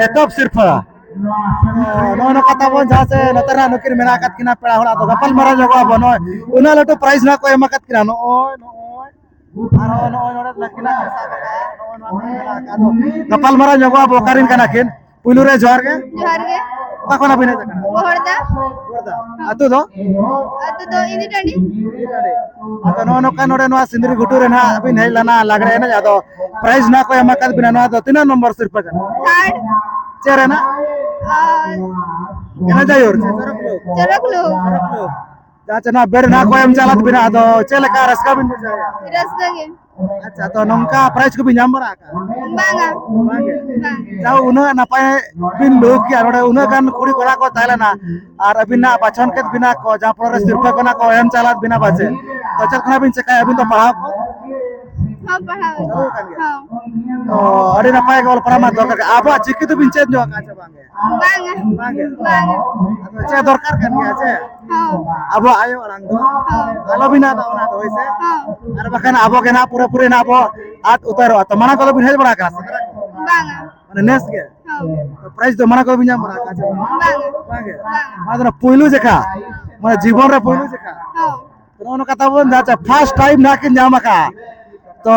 ᱮᱛᱚᱦᱚᱵ ᱥᱤᱨᱯᱟᱹ᱾ ᱱᱚᱜᱼᱚ ᱱᱚᱝᱠᱟ ᱛᱟᱵᱚᱱ ᱡᱟᱦᱟᱸ ᱥᱮ ᱱᱚᱛᱮ ᱨᱮ ᱱᱩᱠᱤᱱ ᱢᱮᱱᱟᱜ ᱟᱠᱟᱫ ᱠᱤᱱᱟ ᱯᱮᱲᱟ ᱦᱚᱲ, ᱟᱫᱚ ᱜᱟᱯᱟᱞ ᱢᱟᱨᱟᱣ ᱧᱚᱜᱚᱜ ᱟᱵᱚ᱾ ᱱᱚᱜᱼᱚᱭ ᱩᱱᱟᱹᱜ ᱞᱟᱹᱴᱩ ᱯᱨᱟᱭᱤᱡᱽ ᱱᱟᱜ ᱠᱚ ᱮᱢ ᱟᱠᱟᱫ ᱠᱤᱱᱟ, ᱱᱚᱜᱼᱚᱭ, ᱱᱚᱜᱼᱚᱭ᱾ ᱟᱨᱦᱚᱸ ᱱᱚᱜᱼᱚᱭ ᱱᱚᱰᱮ ᱱᱟᱹᱠᱤᱱᱟᱜ ᱠᱚ ᱥᱟᱵ ᱟᱠᱟᱫᱼᱟ, ᱱᱚᱜᱼᱚᱭ ᱱᱚᱣᱟ ᱠᱚ ᱢᱮᱱᱟᱜ ᱟᱠᱟᱫᱼᱟ᱾ ᱟᱫᱚ ᱜᱟᱯᱟᱞ ᱢᱟᱨᱟᱣ ᱧᱚᱜᱚᱜ ᱟᱵᱚ ᱚᱠᱟᱨᱮᱱ ᱠᱟᱱᱟ ᱠᱤᱱ᱾ ᱯᱩᱭᱞᱩ ᱨᱮ ᱡᱚᱦᱟᱨ ᱜᱮ᱾ ᱡᱚᱦᱟᱨ ᱜᱮ᱾ ᱚᱠᱟ ᱠᱷᱚᱱᱟᱜ ᱵᱤᱱ ᱦᱮᱡ ᱟᱠᱟᱱᱟ? ᱵᱚᱦᱚᱲᱫᱟ᱾ ᱵᱚᱦᱚᱲᱫᱟ᱾ ᱟᱹᱛᱩ ᱫᱚ? ᱟᱹᱛᱩ ᱫᱚ ᱤᱫᱤ ᱴᱟᱺᱰᱤ᱾ ᱟᱫᱚ ᱱᱚᱜᱼᱚ ᱱᱚᱝᱠᱟ ᱱᱚᱰᱮ ᱱᱚᱣᱟ ᱥᱤᱸᱫᱽᱨᱤ ᱜᱷᱩᱴᱩ ᱨᱮ ᱱᱟᱦᱟᱜ ᱵᱤᱱ ᱦᱮᱡ ᱞᱮᱱᱟ ᱞᱟᱜᱽᱲᱮ ᱮᱱᱮᱡ, ᱟᱫᱚ ᱯᱨᱟᱭᱤᱡᱽ ᱱᱟᱦᱟᱜ ᱠᱚ ᱮᱢ ᱟᱠᱟᱫ ᱵᱤᱱᱟ, ᱱᱚᱣᱟ ᱫᱚ ᱛᱤᱱᱟᱹᱜ ᱱᱚᱢᱵᱚᱨ ᱥᱤᱨᱯᱟᱹ ᱠᱟᱱᱟ? ᱛᱷᱟᱨᱰ᱾ ᱪᱮᱫ ᱨᱮᱱᱟᱜ? ᱟᱨ ᱮᱱᱮᱡᱟᱭᱩᱨ ᱥᱮ ᱪᱚᱨᱚᱠ ᱞᱩᱠ? ᱪᱚᱨᱚᱠ ᱞᱩᱠ᱾ ᱪᱚᱨᱚᱠ ᱞᱩᱠ᱾ ᱡᱟᱦᱟᱸ ᱪᱮ ᱱᱚᱣᱟ ᱵᱮᱰ ᱱᱟᱦᱟᱜ ᱠᱚ ᱮᱢ ᱪᱟᱞᱟᱫ ᱵᱤᱱᱟ, ᱟᱫᱚ ᱪᱮᱫ ᱞᱮᱠᱟ ᱨᱟᱹᱥᱠᱟᱹ ᱵᱤᱱ ᱵᱩᱡᱷᱟᱹᱣᱮᱫᱼᱟ? ᱨᱟᱹᱥᱠᱟᱹ ᱜᱮ᱾ ᱟᱪᱪᱷᱟ, ᱛᱚ ᱱᱚᱝᱠᱟ ᱯᱨᱟᱭᱤᱡᱽ ᱠᱚᱵᱤᱱ ᱧᱟᱢ ᱵᱟᱲᱟ ᱟᱠᱟᱫᱼᱟ? ᱵᱟᱝᱟ᱾ ᱵᱟᱝᱜᱮ? ᱵᱟᱝ᱾ ᱡᱟᱣ ᱩᱱᱟᱹᱜ ᱱᱟᱯᱟᱭ ᱵᱤᱱ ᱞᱩᱦᱩᱠ ᱠᱮᱜᱼᱟ, ᱱᱚᱰᱮ ᱩᱱᱟᱹᱜ ᱜᱟᱱ ᱠᱩᱲᱤ ᱠᱚᱲᱟ ᱠᱚ ᱛᱟᱦᱮᱸ ᱞᱮᱱᱟ ᱟᱨ ᱟᱹᱵᱤᱱᱟᱜ ᱵᱟᱪᱷᱚᱱ ᱠᱮᱫ ᱵᱤᱱᱟ ᱠᱚ, ᱡᱟᱦᱟᱸ ᱯᱚᱨᱮ ᱥᱤᱨᱯᱟᱹ ᱠᱷᱚᱱᱟᱜ ᱠᱚ ᱮᱢ ᱪᱟᱞᱟᱫ ᱵᱤᱱᱟ ᱯᱟᱪᱮ᱾ ᱛᱚ ᱪᱮᱫ ᱠᱷᱚᱱᱟᱜ ᱵᱤᱱ ᱪᱮᱠᱟᱭᱟ ᱟᱹᱵᱤᱱ ᱫᱚ ᱯᱟᱲᱦᱟᱣ ᱠᱚ? ᱦᱚᱸ, ᱯᱟᱲᱦᱟᱣ᱾ ᱪᱟᱹᱞᱩ ᱟᱠᱟᱱ ᱜᱮᱭᱟ? ᱦᱚᱸ᱾ ᱛᱚ ᱟᱹᱰᱤ ᱱᱟᱯᱟᱭ ᱜᱮ ᱚᱞ ᱯᱟᱲᱦᱟᱣ ᱢᱟ ᱫᱚᱨᱠᱟᱨ ᱜᱮ᱾ ᱟᱵᱚᱣᱟᱜ ᱪᱤᱠᱤ ᱫᱚᱵᱤᱱ ᱪᱮᱫ ᱧᱚᱜ ᱟᱠᱟᱫᱼᱟ ᱪᱮ ᱵᱟᱝ? ᱵᱟᱝᱟ᱾ ᱵᱟᱝᱜᱮ? ᱵᱟᱝᱟ᱾ ᱟᱫᱚ ᱪᱮᱫ ᱫᱚᱨᱠᱟᱨ ᱠᱟᱱ ᱜᱮᱭᱟ ᱪᱮ? ᱦᱚᱸ᱾ ᱟᱵᱚᱣᱟᱜ ᱟᱭᱳ ᱟᱲᱟᱝ ᱫᱚ ᱦᱚᱸ᱾ ᱟᱞᱚᱵᱤᱱ ᱟᱫᱟ ᱚᱱᱟ ᱫᱚ, ᱦᱳᱭ ᱥᱮ? ᱦᱚᱸ᱾ ᱟᱨ ᱵᱟᱠᱷᱟᱱ ᱟᱵᱚ ᱜᱮ ᱱᱟᱦᱟᱜ ᱯᱩᱨᱟᱹ ᱯᱩᱨᱤ ᱱᱟᱦᱟᱜ ᱵᱚ ᱟᱫ ᱩᱛᱟᱹᱨᱚᱜᱼᱟ᱾ ᱛᱚ ᱢᱟᱲᱟᱝ ᱠᱚᱫᱚ ᱵᱤᱱ ᱦᱮᱡ ᱵᱟᱲᱟ ᱟᱠᱟᱱᱟ ᱥᱮ? ᱵᱟᱝᱟ᱾ ᱢᱟᱱᱮ ᱱᱮᱥ ᱜᱮ? ᱦᱚᱸ᱾ ᱛᱚ ᱯᱨᱟᱭᱤᱡᱽ ᱫᱚ ᱢᱟᱲᱟᱝ ᱠᱚᱫᱚ ᱵᱤᱱ ᱧᱟᱢ ᱵᱟᱲᱟ ᱟᱠᱟᱫᱟ ᱪᱮ ᱵᱟᱝ? ᱵᱟᱝᱟ᱾ ᱵᱟᱝ ᱜᱮ? ᱵᱟᱝᱟ᱾ ᱚᱱᱟ ᱫᱚ ᱯᱩᱭᱞᱩ ᱡᱮᱠᱷᱟ, ᱢᱟᱱᱮ ᱡᱤᱵᱚᱱ ᱨᱮ ᱯᱩᱭᱞᱩ ᱡᱮᱠᱷᱟ᱾ ᱦᱚᱸ᱾ ᱛᱚ ᱱᱚᱜᱼᱚ ᱱᱚᱝᱠᱟ ᱛᱟᱵᱚᱱ ᱡᱟᱦᱟᱸ ᱪᱮ ᱯᱷᱟᱥᱴ ᱴᱟᱭᱤᱢ ᱱᱟᱦᱟᱜ ᱠᱤᱱ ᱧᱟᱢ ᱟᱠᱟᱫᱼᱟ᱾ ᱛᱚ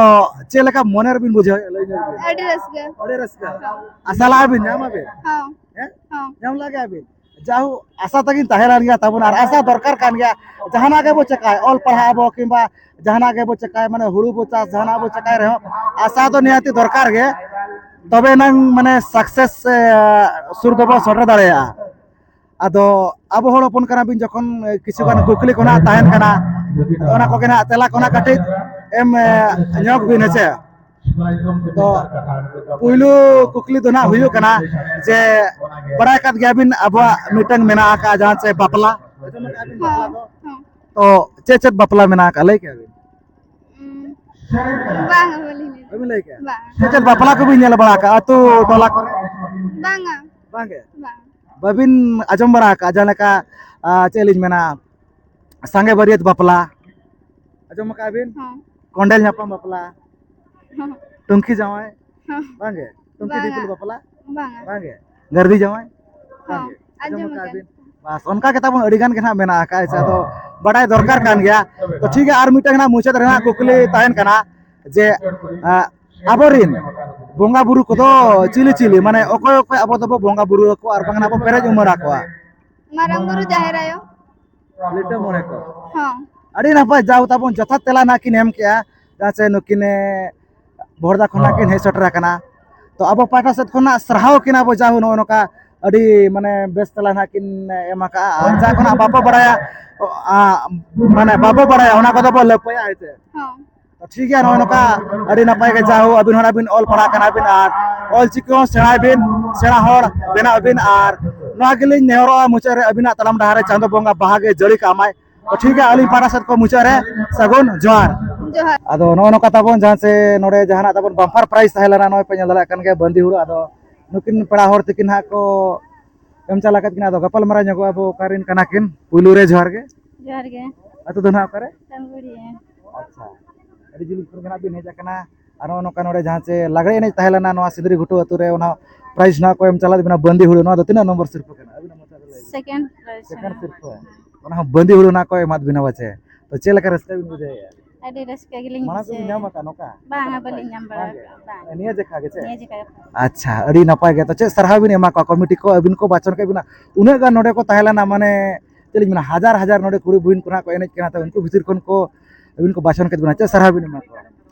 ᱪᱮᱫ ᱞᱮᱠᱟ ᱢᱚᱱᱮ ᱨᱮᱵᱤᱱ ᱵᱩᱡᱷᱟᱹᱣᱮᱫᱼᱟ? ᱞᱟᱹᱭ ᱧᱚᱜ ᱵᱤᱱ᱾ ᱟᱹᱰᱤ ᱨᱟᱹᱥᱠᱟᱹ᱾ ᱟᱹᱰᱤ ᱨᱟᱹᱥᱠᱟᱹ᱾ ᱦᱚᱸ᱾ ᱟᱥᱟ ᱞᱟᱜᱼᱟ ᱵᱤᱱ ᱧᱟᱢ ᱟᱵᱤᱱ? ᱦᱚᱸ᱾ ᱦᱮᱸ? ᱦᱚᱸ᱾ ᱧᱟᱢ ᱞᱟᱜᱟ ᱵᱤᱱ᱾ ᱡᱟᱦᱳ, ᱟᱥᱟ ᱛᱟᱹᱠᱤᱱ ᱛᱟᱦᱮᱸ ᱞᱮᱱ ᱜᱮᱭᱟ ᱛᱟᱵᱚᱱ, ᱟᱨ ᱟᱥᱟ ᱫᱚᱨᱠᱟᱨ ᱠᱟᱱ ᱜᱮᱭᱟ᱾ ᱡᱟᱦᱟᱱᱟᱜ ᱜᱮᱵᱚ ᱪᱮᱠᱟᱭ, ᱚᱞ ᱯᱟᱲᱦᱟᱜ ᱟᱵᱚ ᱠᱤᱝᱵᱟ ᱡᱟᱦᱟᱱᱟᱜ ᱜᱮᱵᱚ ᱪᱮᱠᱟᱭ, ᱢᱟᱱᱮ ᱦᱩᱲᱩ ᱵᱚ ᱪᱟᱥ, ᱡᱟᱦᱟᱱᱟᱜ ᱵᱚ ᱪᱮᱠᱟᱭ ᱨᱮᱦᱚᱸ ᱟᱥᱟ ᱫᱚ ᱱᱤᱦᱟᱹᱛᱤ ᱫᱚᱨᱠᱟᱨ ᱜᱮ, ᱛᱚᱵᱮ ᱮᱱᱟᱝ ᱢᱟᱱᱮ ᱥᱟᱠᱥᱮᱥ ᱥᱩᱨ ᱫᱚᱵᱚ ᱥᱮᱴᱮᱨ ᱫᱟᱲᱮᱭᱟᱜᱼᱟ᱾ ᱟᱫᱚ ᱟᱵᱚ ᱦᱚᱲ ᱦᱚᱯᱚᱱ ᱠᱟᱱᱟ ᱵᱤᱱ, ᱡᱚᱠᱷᱚᱱ ᱠᱤᱪᱷᱩ ᱜᱟᱱ ᱠᱩᱠᱞᱤ ᱠᱚ ᱱᱟᱦᱟᱜ ᱛᱟᱦᱮᱱ ᱠᱟᱱᱟ, ᱚᱱᱟ ᱠᱚᱜᱮ ᱱᱟᱦᱟᱜ ᱛᱮᱞᱟ ᱠᱚ ᱱᱟᱦᱟᱜ ᱠᱟᱹᱴᱤᱡ ᱮᱢ ᱧᱚᱜ ᱵᱤᱱ, ᱦᱮᱸ ᱥᱮ᱾ ᱛᱚ ᱯᱩᱭᱞᱩ ᱠᱩᱠᱞᱤ ᱫᱚ ᱱᱟᱦᱟᱜ ᱦᱩᱭᱩᱜ ᱠᱟᱱᱟ ᱡᱮ ᱵᱟᱲᱟᱭ ᱠᱟᱫ ᱜᱮᱭᱟᱵᱤᱱ ᱟᱵᱚᱣᱟᱜ ᱢᱤᱫᱴᱟᱝ ᱢᱮᱱᱟᱜ ᱟᱠᱟᱫᱼᱟ ᱡᱟᱦᱟᱸ ᱪᱮ ᱵᱟᱯᱞᱟ᱾ ᱦᱚᱸ, ᱦᱚᱸ᱾ ᱛᱚ ᱪᱮᱫ ᱪᱮᱫ ᱵᱟᱯᱞᱟ ᱢᱮᱱᱟᱜ ᱟᱠᱟᱫᱼᱟ ᱞᱟᱹᱭ ᱠᱮᱭᱟ ᱵᱤᱱ? ᱩᱸ, ᱵᱟᱝ, ᱵᱟᱹᱞᱤᱧ ᱞᱟᱹᱭ ᱵᱟᱹᱵᱤᱱ ᱞᱟᱹᱭ ᱠᱮᱭᱟ? ᱵᱟᱝ᱾ ᱪᱮᱫ ᱪᱮᱫ ᱵᱟᱯᱞᱟ ᱠᱚᱵᱤᱱ ᱧᱮᱞ ᱵᱟᱲᱟ ᱟᱠᱟᱫᱼᱟ ᱟᱹᱛᱩ ᱴᱚᱞᱟ ᱠᱚᱨᱮ? ᱵᱟᱝᱟ᱾ ᱵᱟᱝ ᱜᱮ? ᱵᱟᱝ᱾ ᱵᱟᱹᱵᱤᱱ ᱟᱸᱡᱚᱢ ᱵᱟᱲᱟ ᱟᱠᱟᱫᱼᱟ ᱡᱟᱦᱟᱸ ᱞᱮᱠᱟ, ᱟ, ᱪᱮᱫ ᱞᱤᱧ ᱢᱮᱱᱟ, ᱥᱟᱸᱜᱮ ᱵᱟᱹᱨᱭᱟᱹᱛ ᱵᱟᱯᱞᱟ? ᱟᱸᱡᱚᱢ ᱟᱠᱟᱫ ᱵᱤᱱ? ᱦᱚᱸ᱾ ᱠᱚᱸᱰᱮᱞ ᱧᱟᱯᱟᱢ ᱵᱟᱯᱞᱟ? ᱦᱚᱸ᱾ ᱴᱩᱝᱠᱤ ᱡᱟᱶᱟᱭ? ᱦᱚᱸ᱾ ᱵᱟᱝ ᱜᱮ? ᱴᱩᱝᱠᱤ ᱵᱟᱝᱟ᱾ ᱫᱤᱯᱤᱞ ᱵᱟᱯᱞᱟ? ᱵᱟᱝᱟ᱾ ᱵᱟᱝ ᱜᱮ? ᱜᱟᱹᱨᱫᱤ ᱡᱟᱶᱟᱭ? ᱵᱟᱝ ᱦᱚᱸ, ᱜᱮ? ᱟᱸᱡᱚᱢ ᱟᱸᱡᱚᱢ ᱟᱠᱟᱫ ᱟᱠᱟᱫ ᱵᱤᱱ? ᱵᱟᱥ, ᱚᱱᱠᱟ ᱜᱮ ᱛᱟᱵᱚᱱ ᱟᱹᱰᱤ ᱜᱟᱱ ᱜᱮ ᱱᱟᱦᱟᱜ ᱢᱮᱱᱟᱜ ᱟᱠᱟᱫ, ᱟᱫᱚ ᱵᱟᱰᱟᱭ ᱫᱚᱨᱠᱟᱨ ᱠᱟᱱ ᱜᱮᱭᱟ᱾ ᱛᱚ ᱴᱷᱤᱠ ᱜᱮᱭᱟ, ᱟᱨ ᱢᱤᱫᱴᱟᱝ ᱱᱟᱦᱟᱜ ᱢᱩᱪᱟᱹᱫ ᱨᱮ ᱱᱟᱦᱟᱜ ᱠᱩᱠᱞᱤ ᱛᱟᱦᱮᱱ ᱠᱟᱱᱟ ᱡᱮ, ᱟᱸ, ᱟᱵᱚᱨᱤᱱ ᱵᱚᱸᱜᱟ ᱵᱩᱨᱩ ᱠᱚᱫᱚ ᱪᱤᱞᱤ ᱪᱤᱞᱤ, ᱢᱟᱱᱮ ᱚᱠᱚᱭ ᱚᱠᱚᱭ ᱟᱵᱚ ᱫᱚᱵᱚ ᱵᱚᱸᱜᱟ ᱵᱩᱨᱩ ᱟᱠᱚᱣᱟ ᱟᱨ ᱵᱟᱝ ᱱᱟᱦᱟᱜ ᱵᱚ ᱯᱮᱨᱮᱡ ᱩᱢᱟᱹᱲ ᱟᱠᱚᱣᱟ? ᱢᱟᱨᱟᱝ ᱵᱩᱨᱩ, ᱡᱟᱦᱮᱨ ᱟᱭᱳ᱾ ᱞᱤᱴᱟᱹ ᱢᱚᱬᱮ ᱠᱚ᱾ ᱦᱚᱸ᱾ ᱟᱹᱰᱤ ᱱᱟᱯᱟᱭ, ᱡᱟᱣ ᱛᱟᱵᱚᱱ ᱡᱚᱛᱷᱟᱛ ᱛᱮᱞᱟ ᱱᱟᱦᱟᱜ ᱠᱤᱱ ᱮᱢ ᱠᱮᱜᱼᱟ᱾ ᱡᱟᱦᱟᱸ ᱪᱮ ᱱᱩᱠᱤᱱ, ᱮ, ᱵᱷᱚᱲᱫᱟ ᱠᱷᱚᱱᱟᱜ ᱠᱤᱱ ᱦᱮᱡ ᱥᱮᱴᱮᱨ ᱟᱠᱟᱱᱟ᱾ ᱛᱚ ᱟᱵᱚ ᱯᱟᱦᱴᱟ ᱥᱮᱫ ᱠᱷᱚᱱᱟᱜ ᱥᱟᱨᱦᱟᱣ ᱠᱤᱱ, ᱟᱵᱚ ᱡᱟᱣ ᱱᱚᱜᱼᱚ ᱱᱚᱝᱠᱟ ᱟᱹᱰᱤ ᱢᱟᱱᱮ ᱵᱮᱥ ᱛᱮᱞᱟ ᱱᱟᱦᱟᱜ ᱠᱤᱱ ᱮᱢ ᱟᱠᱟᱜᱼᱟ᱾ ᱟᱨ ᱡᱟᱦᱟᱸ ᱠᱷᱚᱱᱟᱜ ᱵᱟᱵᱚ ᱵᱟᱲᱟᱭᱟ, ᱟ, ᱢᱟᱱᱮ ᱵᱟᱵᱚ ᱵᱟᱲᱟᱭᱟ, ᱚᱱᱟ ᱠᱚᱫᱚ ᱵᱚ ᱞᱟᱹᱯᱟᱹᱭᱟ, ᱦᱮᱸ ᱥᱮ? ᱦᱚᱸ᱾ ᱛᱚ ᱴᱷᱤᱠ ᱜᱮᱭᱟ, ᱱᱚᱜᱼᱚᱭ ᱱᱚᱝᱠᱟ ᱟᱹᱰᱤ ᱱᱟᱯᱟᱭ ᱜᱮ, ᱡᱟᱦᱳ ᱟᱹᱵᱤᱱ ᱦᱚᱸ ᱵᱤᱱ ᱚᱞ ᱯᱟᱲᱦᱟᱜ ᱠᱟᱱᱟ ᱵᱤᱱ ᱟᱨ ᱚᱞ ᱪᱤᱠᱤ ᱦᱚᱸ ᱥᱮᱬᱟᱭ ᱵᱤᱱ, ᱥᱮᱬᱟ ᱦᱚᱲ ᱵᱮᱱᱟᱜ ᱵᱤᱱ᱾ ᱟᱨ ᱱᱚᱣᱟ ᱜᱮᱞᱤᱧ ᱱᱮᱦᱚᱨᱚᱜᱼᱟ ᱢᱩᱪᱟᱹᱫ ᱨᱮ, ᱟᱹᱵᱤᱱᱟᱜ ᱛᱟᱲᱟᱢ ᱰᱟᱦᱟᱨ ᱨᱮ ᱪᱟᱸᱫᱳ ᱵᱚᱸᱜᱟ ᱵᱟᱦᱟ ᱜᱮ ᱡᱟᱹᱲᱤ ᱠᱟᱜ ᱢᱟᱭ᱾ ᱛᱚ ᱴᱷᱤᱠ ᱜᱮᱭᱟ, ᱟᱹᱞᱤᱧ ᱯᱟᱦᱴᱟ ᱥᱮᱫ ᱠᱷᱚᱱ ᱢᱩᱪᱟᱹᱫ ᱨᱮ ᱥᱟᱹᱜᱩᱱ ᱡᱚᱦᱟᱨ᱾ ᱡᱚᱦᱟᱨ᱾ ᱟᱫᱚ ᱱᱚᱜᱼᱚ ᱱᱚᱝᱠᱟ ᱛᱟᱵᱚᱱ ᱡᱟᱦᱟᱸ ᱥᱮ ᱱᱚᱰᱮ ᱡᱟᱦᱟᱱᱟᱜ ᱛᱟᱵᱚᱱ bumper prize ᱛᱟᱦᱮᱸ ᱞᱮᱱᱟ, ᱱᱚᱜᱼᱚᱭ ᱯᱮ ᱧᱮᱞ ᱫᱟᱲᱮᱭᱟᱜ ᱠᱟᱱ ᱜᱮᱭᱟ ᱵᱟᱹᱱᱫᱤ ᱦᱩᱲᱩ᱾ ᱟᱫᱚ ᱱᱩᱠᱤᱱ ᱯᱮᱲᱟ ᱦᱚᱲ ᱛᱟᱹᱠᱤᱱ ᱦᱟᱸᱜ ᱠᱚ ᱮᱢ ᱪᱟᱞ ᱟᱠᱟᱫ ᱠᱤᱱᱟ᱾ ᱟᱫᱚ ᱜᱟᱯᱟᱞ ᱢᱟᱨᱟᱣ ᱧᱚᱜᱚᱜ ᱟᱵᱚ ᱚᱠᱟ ᱨᱮᱱ ᱠᱟᱱᱟ ᱠᱤᱱ᱾ ᱯᱩᱭᱞᱩ ᱨᱮ ᱡᱚᱦᱟᱨ ᱜᱮ᱾ ᱡᱚᱦᱟᱨ ᱜᱮ᱾ ᱟᱹᱛᱩ ᱫᱚ ᱱᱟᱦᱟᱜ ᱚᱠᱟᱨᱮ? ᱛᱟᱢᱵᱩᱲᱤᱭᱟᱹ᱾ ᱟᱪᱪᱷᱟ, ᱟᱹᱰᱤ ᱡᱤᱞᱤᱧ ᱠᱷᱚᱱ ᱜᱮ ᱱᱟᱦᱟᱜ ᱵᱤᱱ ᱦᱮᱡ ᱟᱠᱟᱱᱟ᱾ ᱟᱨ ᱱᱚᱜᱼᱚ ᱱᱚᱝᱠᱟ ᱱᱚᱰᱮ ᱡᱟᱦᱟᱸ ᱪᱮ ᱞᱟᱜᱽᱲᱮ ᱮᱱᱮᱡ ᱛᱟᱦᱮᱸ ᱞᱮᱱᱟ ᱱᱚᱣᱟ ᱥᱤᱸᱫᱽᱨᱤ ᱜᱷᱩᱴᱩ ᱟᱹᱛᱩ ᱨᱮ, ᱚᱱᱟ ᱯᱨᱟᱭᱤᱡᱽ ᱱᱟᱦᱟᱜ ᱠᱚ ᱮᱢ ᱪᱟᱞᱟᱫ ᱵᱤᱱᱟ ᱵᱟᱹᱱᱫᱤ ᱦᱩᱲᱩ, ᱱᱚᱣᱟ ᱫᱚ ᱛᱤᱱᱟᱹᱜ ᱱᱚᱢᱵᱚᱨ ᱥᱤᱨᱯᱟᱹ ᱠᱟᱱᱟ? ᱟᱹᱵᱤᱱᱟᱜ ᱢᱚᱪᱟ ᱛᱮ ᱞᱟᱹᱭ ᱵᱤᱱ᱾ Second prize. ᱥᱮᱠᱮᱱᱰ ᱥᱤᱨᱯᱟᱹ᱾ ᱚᱱᱟ ᱦᱚᱸ ᱵᱟᱹᱱᱫᱤ ᱦᱩᱲᱩ ᱱᱟᱦᱟᱜ ᱠᱚ ᱮᱢᱟᱫ ᱵᱤᱱᱟ ᱯᱟᱪᱮ? ᱛᱚ ᱪᱮᱫ ᱞᱮᱠᱟ ᱨᱟᱹᱥᱠᱟᱹ ᱵᱤᱱ ᱵᱩᱡᱷᱟᱹᱣᱮᱫᱼᱟ? ᱟᱹᱰᱤ ᱨᱟᱹᱥᱠᱟᱹ ᱜᱮᱞᱤᱧ ᱢᱟᱲᱟᱝ ᱵᱩᱡᱷᱟᱹᱣᱟ᱾ ᱠᱚᱵᱤᱱ ᱧᱟᱢ ᱟᱠᱟᱫ ᱱᱚᱝᱠᱟ? ᱵᱟᱝᱟ, ᱵᱟᱹᱞᱤᱧ ᱧᱟᱢ ᱵᱟᱲᱟ ᱵᱟᱝ ᱜᱮ? ᱟᱠᱟᱫᱼᱟ, ᱵᱟᱝ᱾ ᱱᱤᱭᱟᱹ ᱡᱮᱠᱷᱟ ᱜᱮ ᱪᱮ? ᱱᱤᱭᱟᱹ ᱡᱮᱠᱷᱟ ᱜᱮ᱾ ᱟᱪᱪᱷᱟ, ᱟᱹᱰᱤ ᱱᱟᱯᱟᱭ ᱜᱮ᱾ ᱛᱚ ᱪᱮᱫ ᱥᱟᱨᱦᱟᱣ ᱵᱤᱱ ᱮᱢᱟ ᱠᱚᱣᱟ ᱠᱚᱢᱤᱴᱤ ᱠᱚ, ᱟᱹᱵᱤᱱ ᱠᱚ ᱵᱟᱪᱷᱚᱱ ᱠᱮᱫ ᱵᱤᱱᱟ? ᱩᱱᱟᱹᱜ ᱜᱟᱱ ᱱᱚᱰᱮ ᱠᱚ ᱛᱟᱦᱮᱸ ᱞᱮᱱᱟ, ᱢᱟᱱᱮ ᱪᱮᱫ ᱞᱤᱧ ᱢᱮᱱᱟ, ᱦᱟᱡᱟᱨ ᱦᱟᱡᱟᱨ ᱱᱚᱰᱮ ᱠᱩᱲᱤ ᱵᱩᱦᱤᱱ ᱠᱚ ᱱᱟᱦᱟᱜ ᱠᱚ ᱮᱱᱮᱡ ᱠᱟᱱᱟ, ᱛᱚ ᱩᱱᱠᱩ ᱵᱷᱤᱛᱤᱨ ᱠᱷᱚᱱ ᱠᱚ ᱟᱹᱵᱤᱱ ᱠᱚ ᱵᱟᱪᱷᱚᱱ ᱠᱮᱫ ᱵᱤᱱᱟ, ᱪᱮᱫ ᱥᱟᱨᱦᱟᱣ ᱵᱤᱱ ᱮᱢᱟ ᱠᱚᱣᱟ?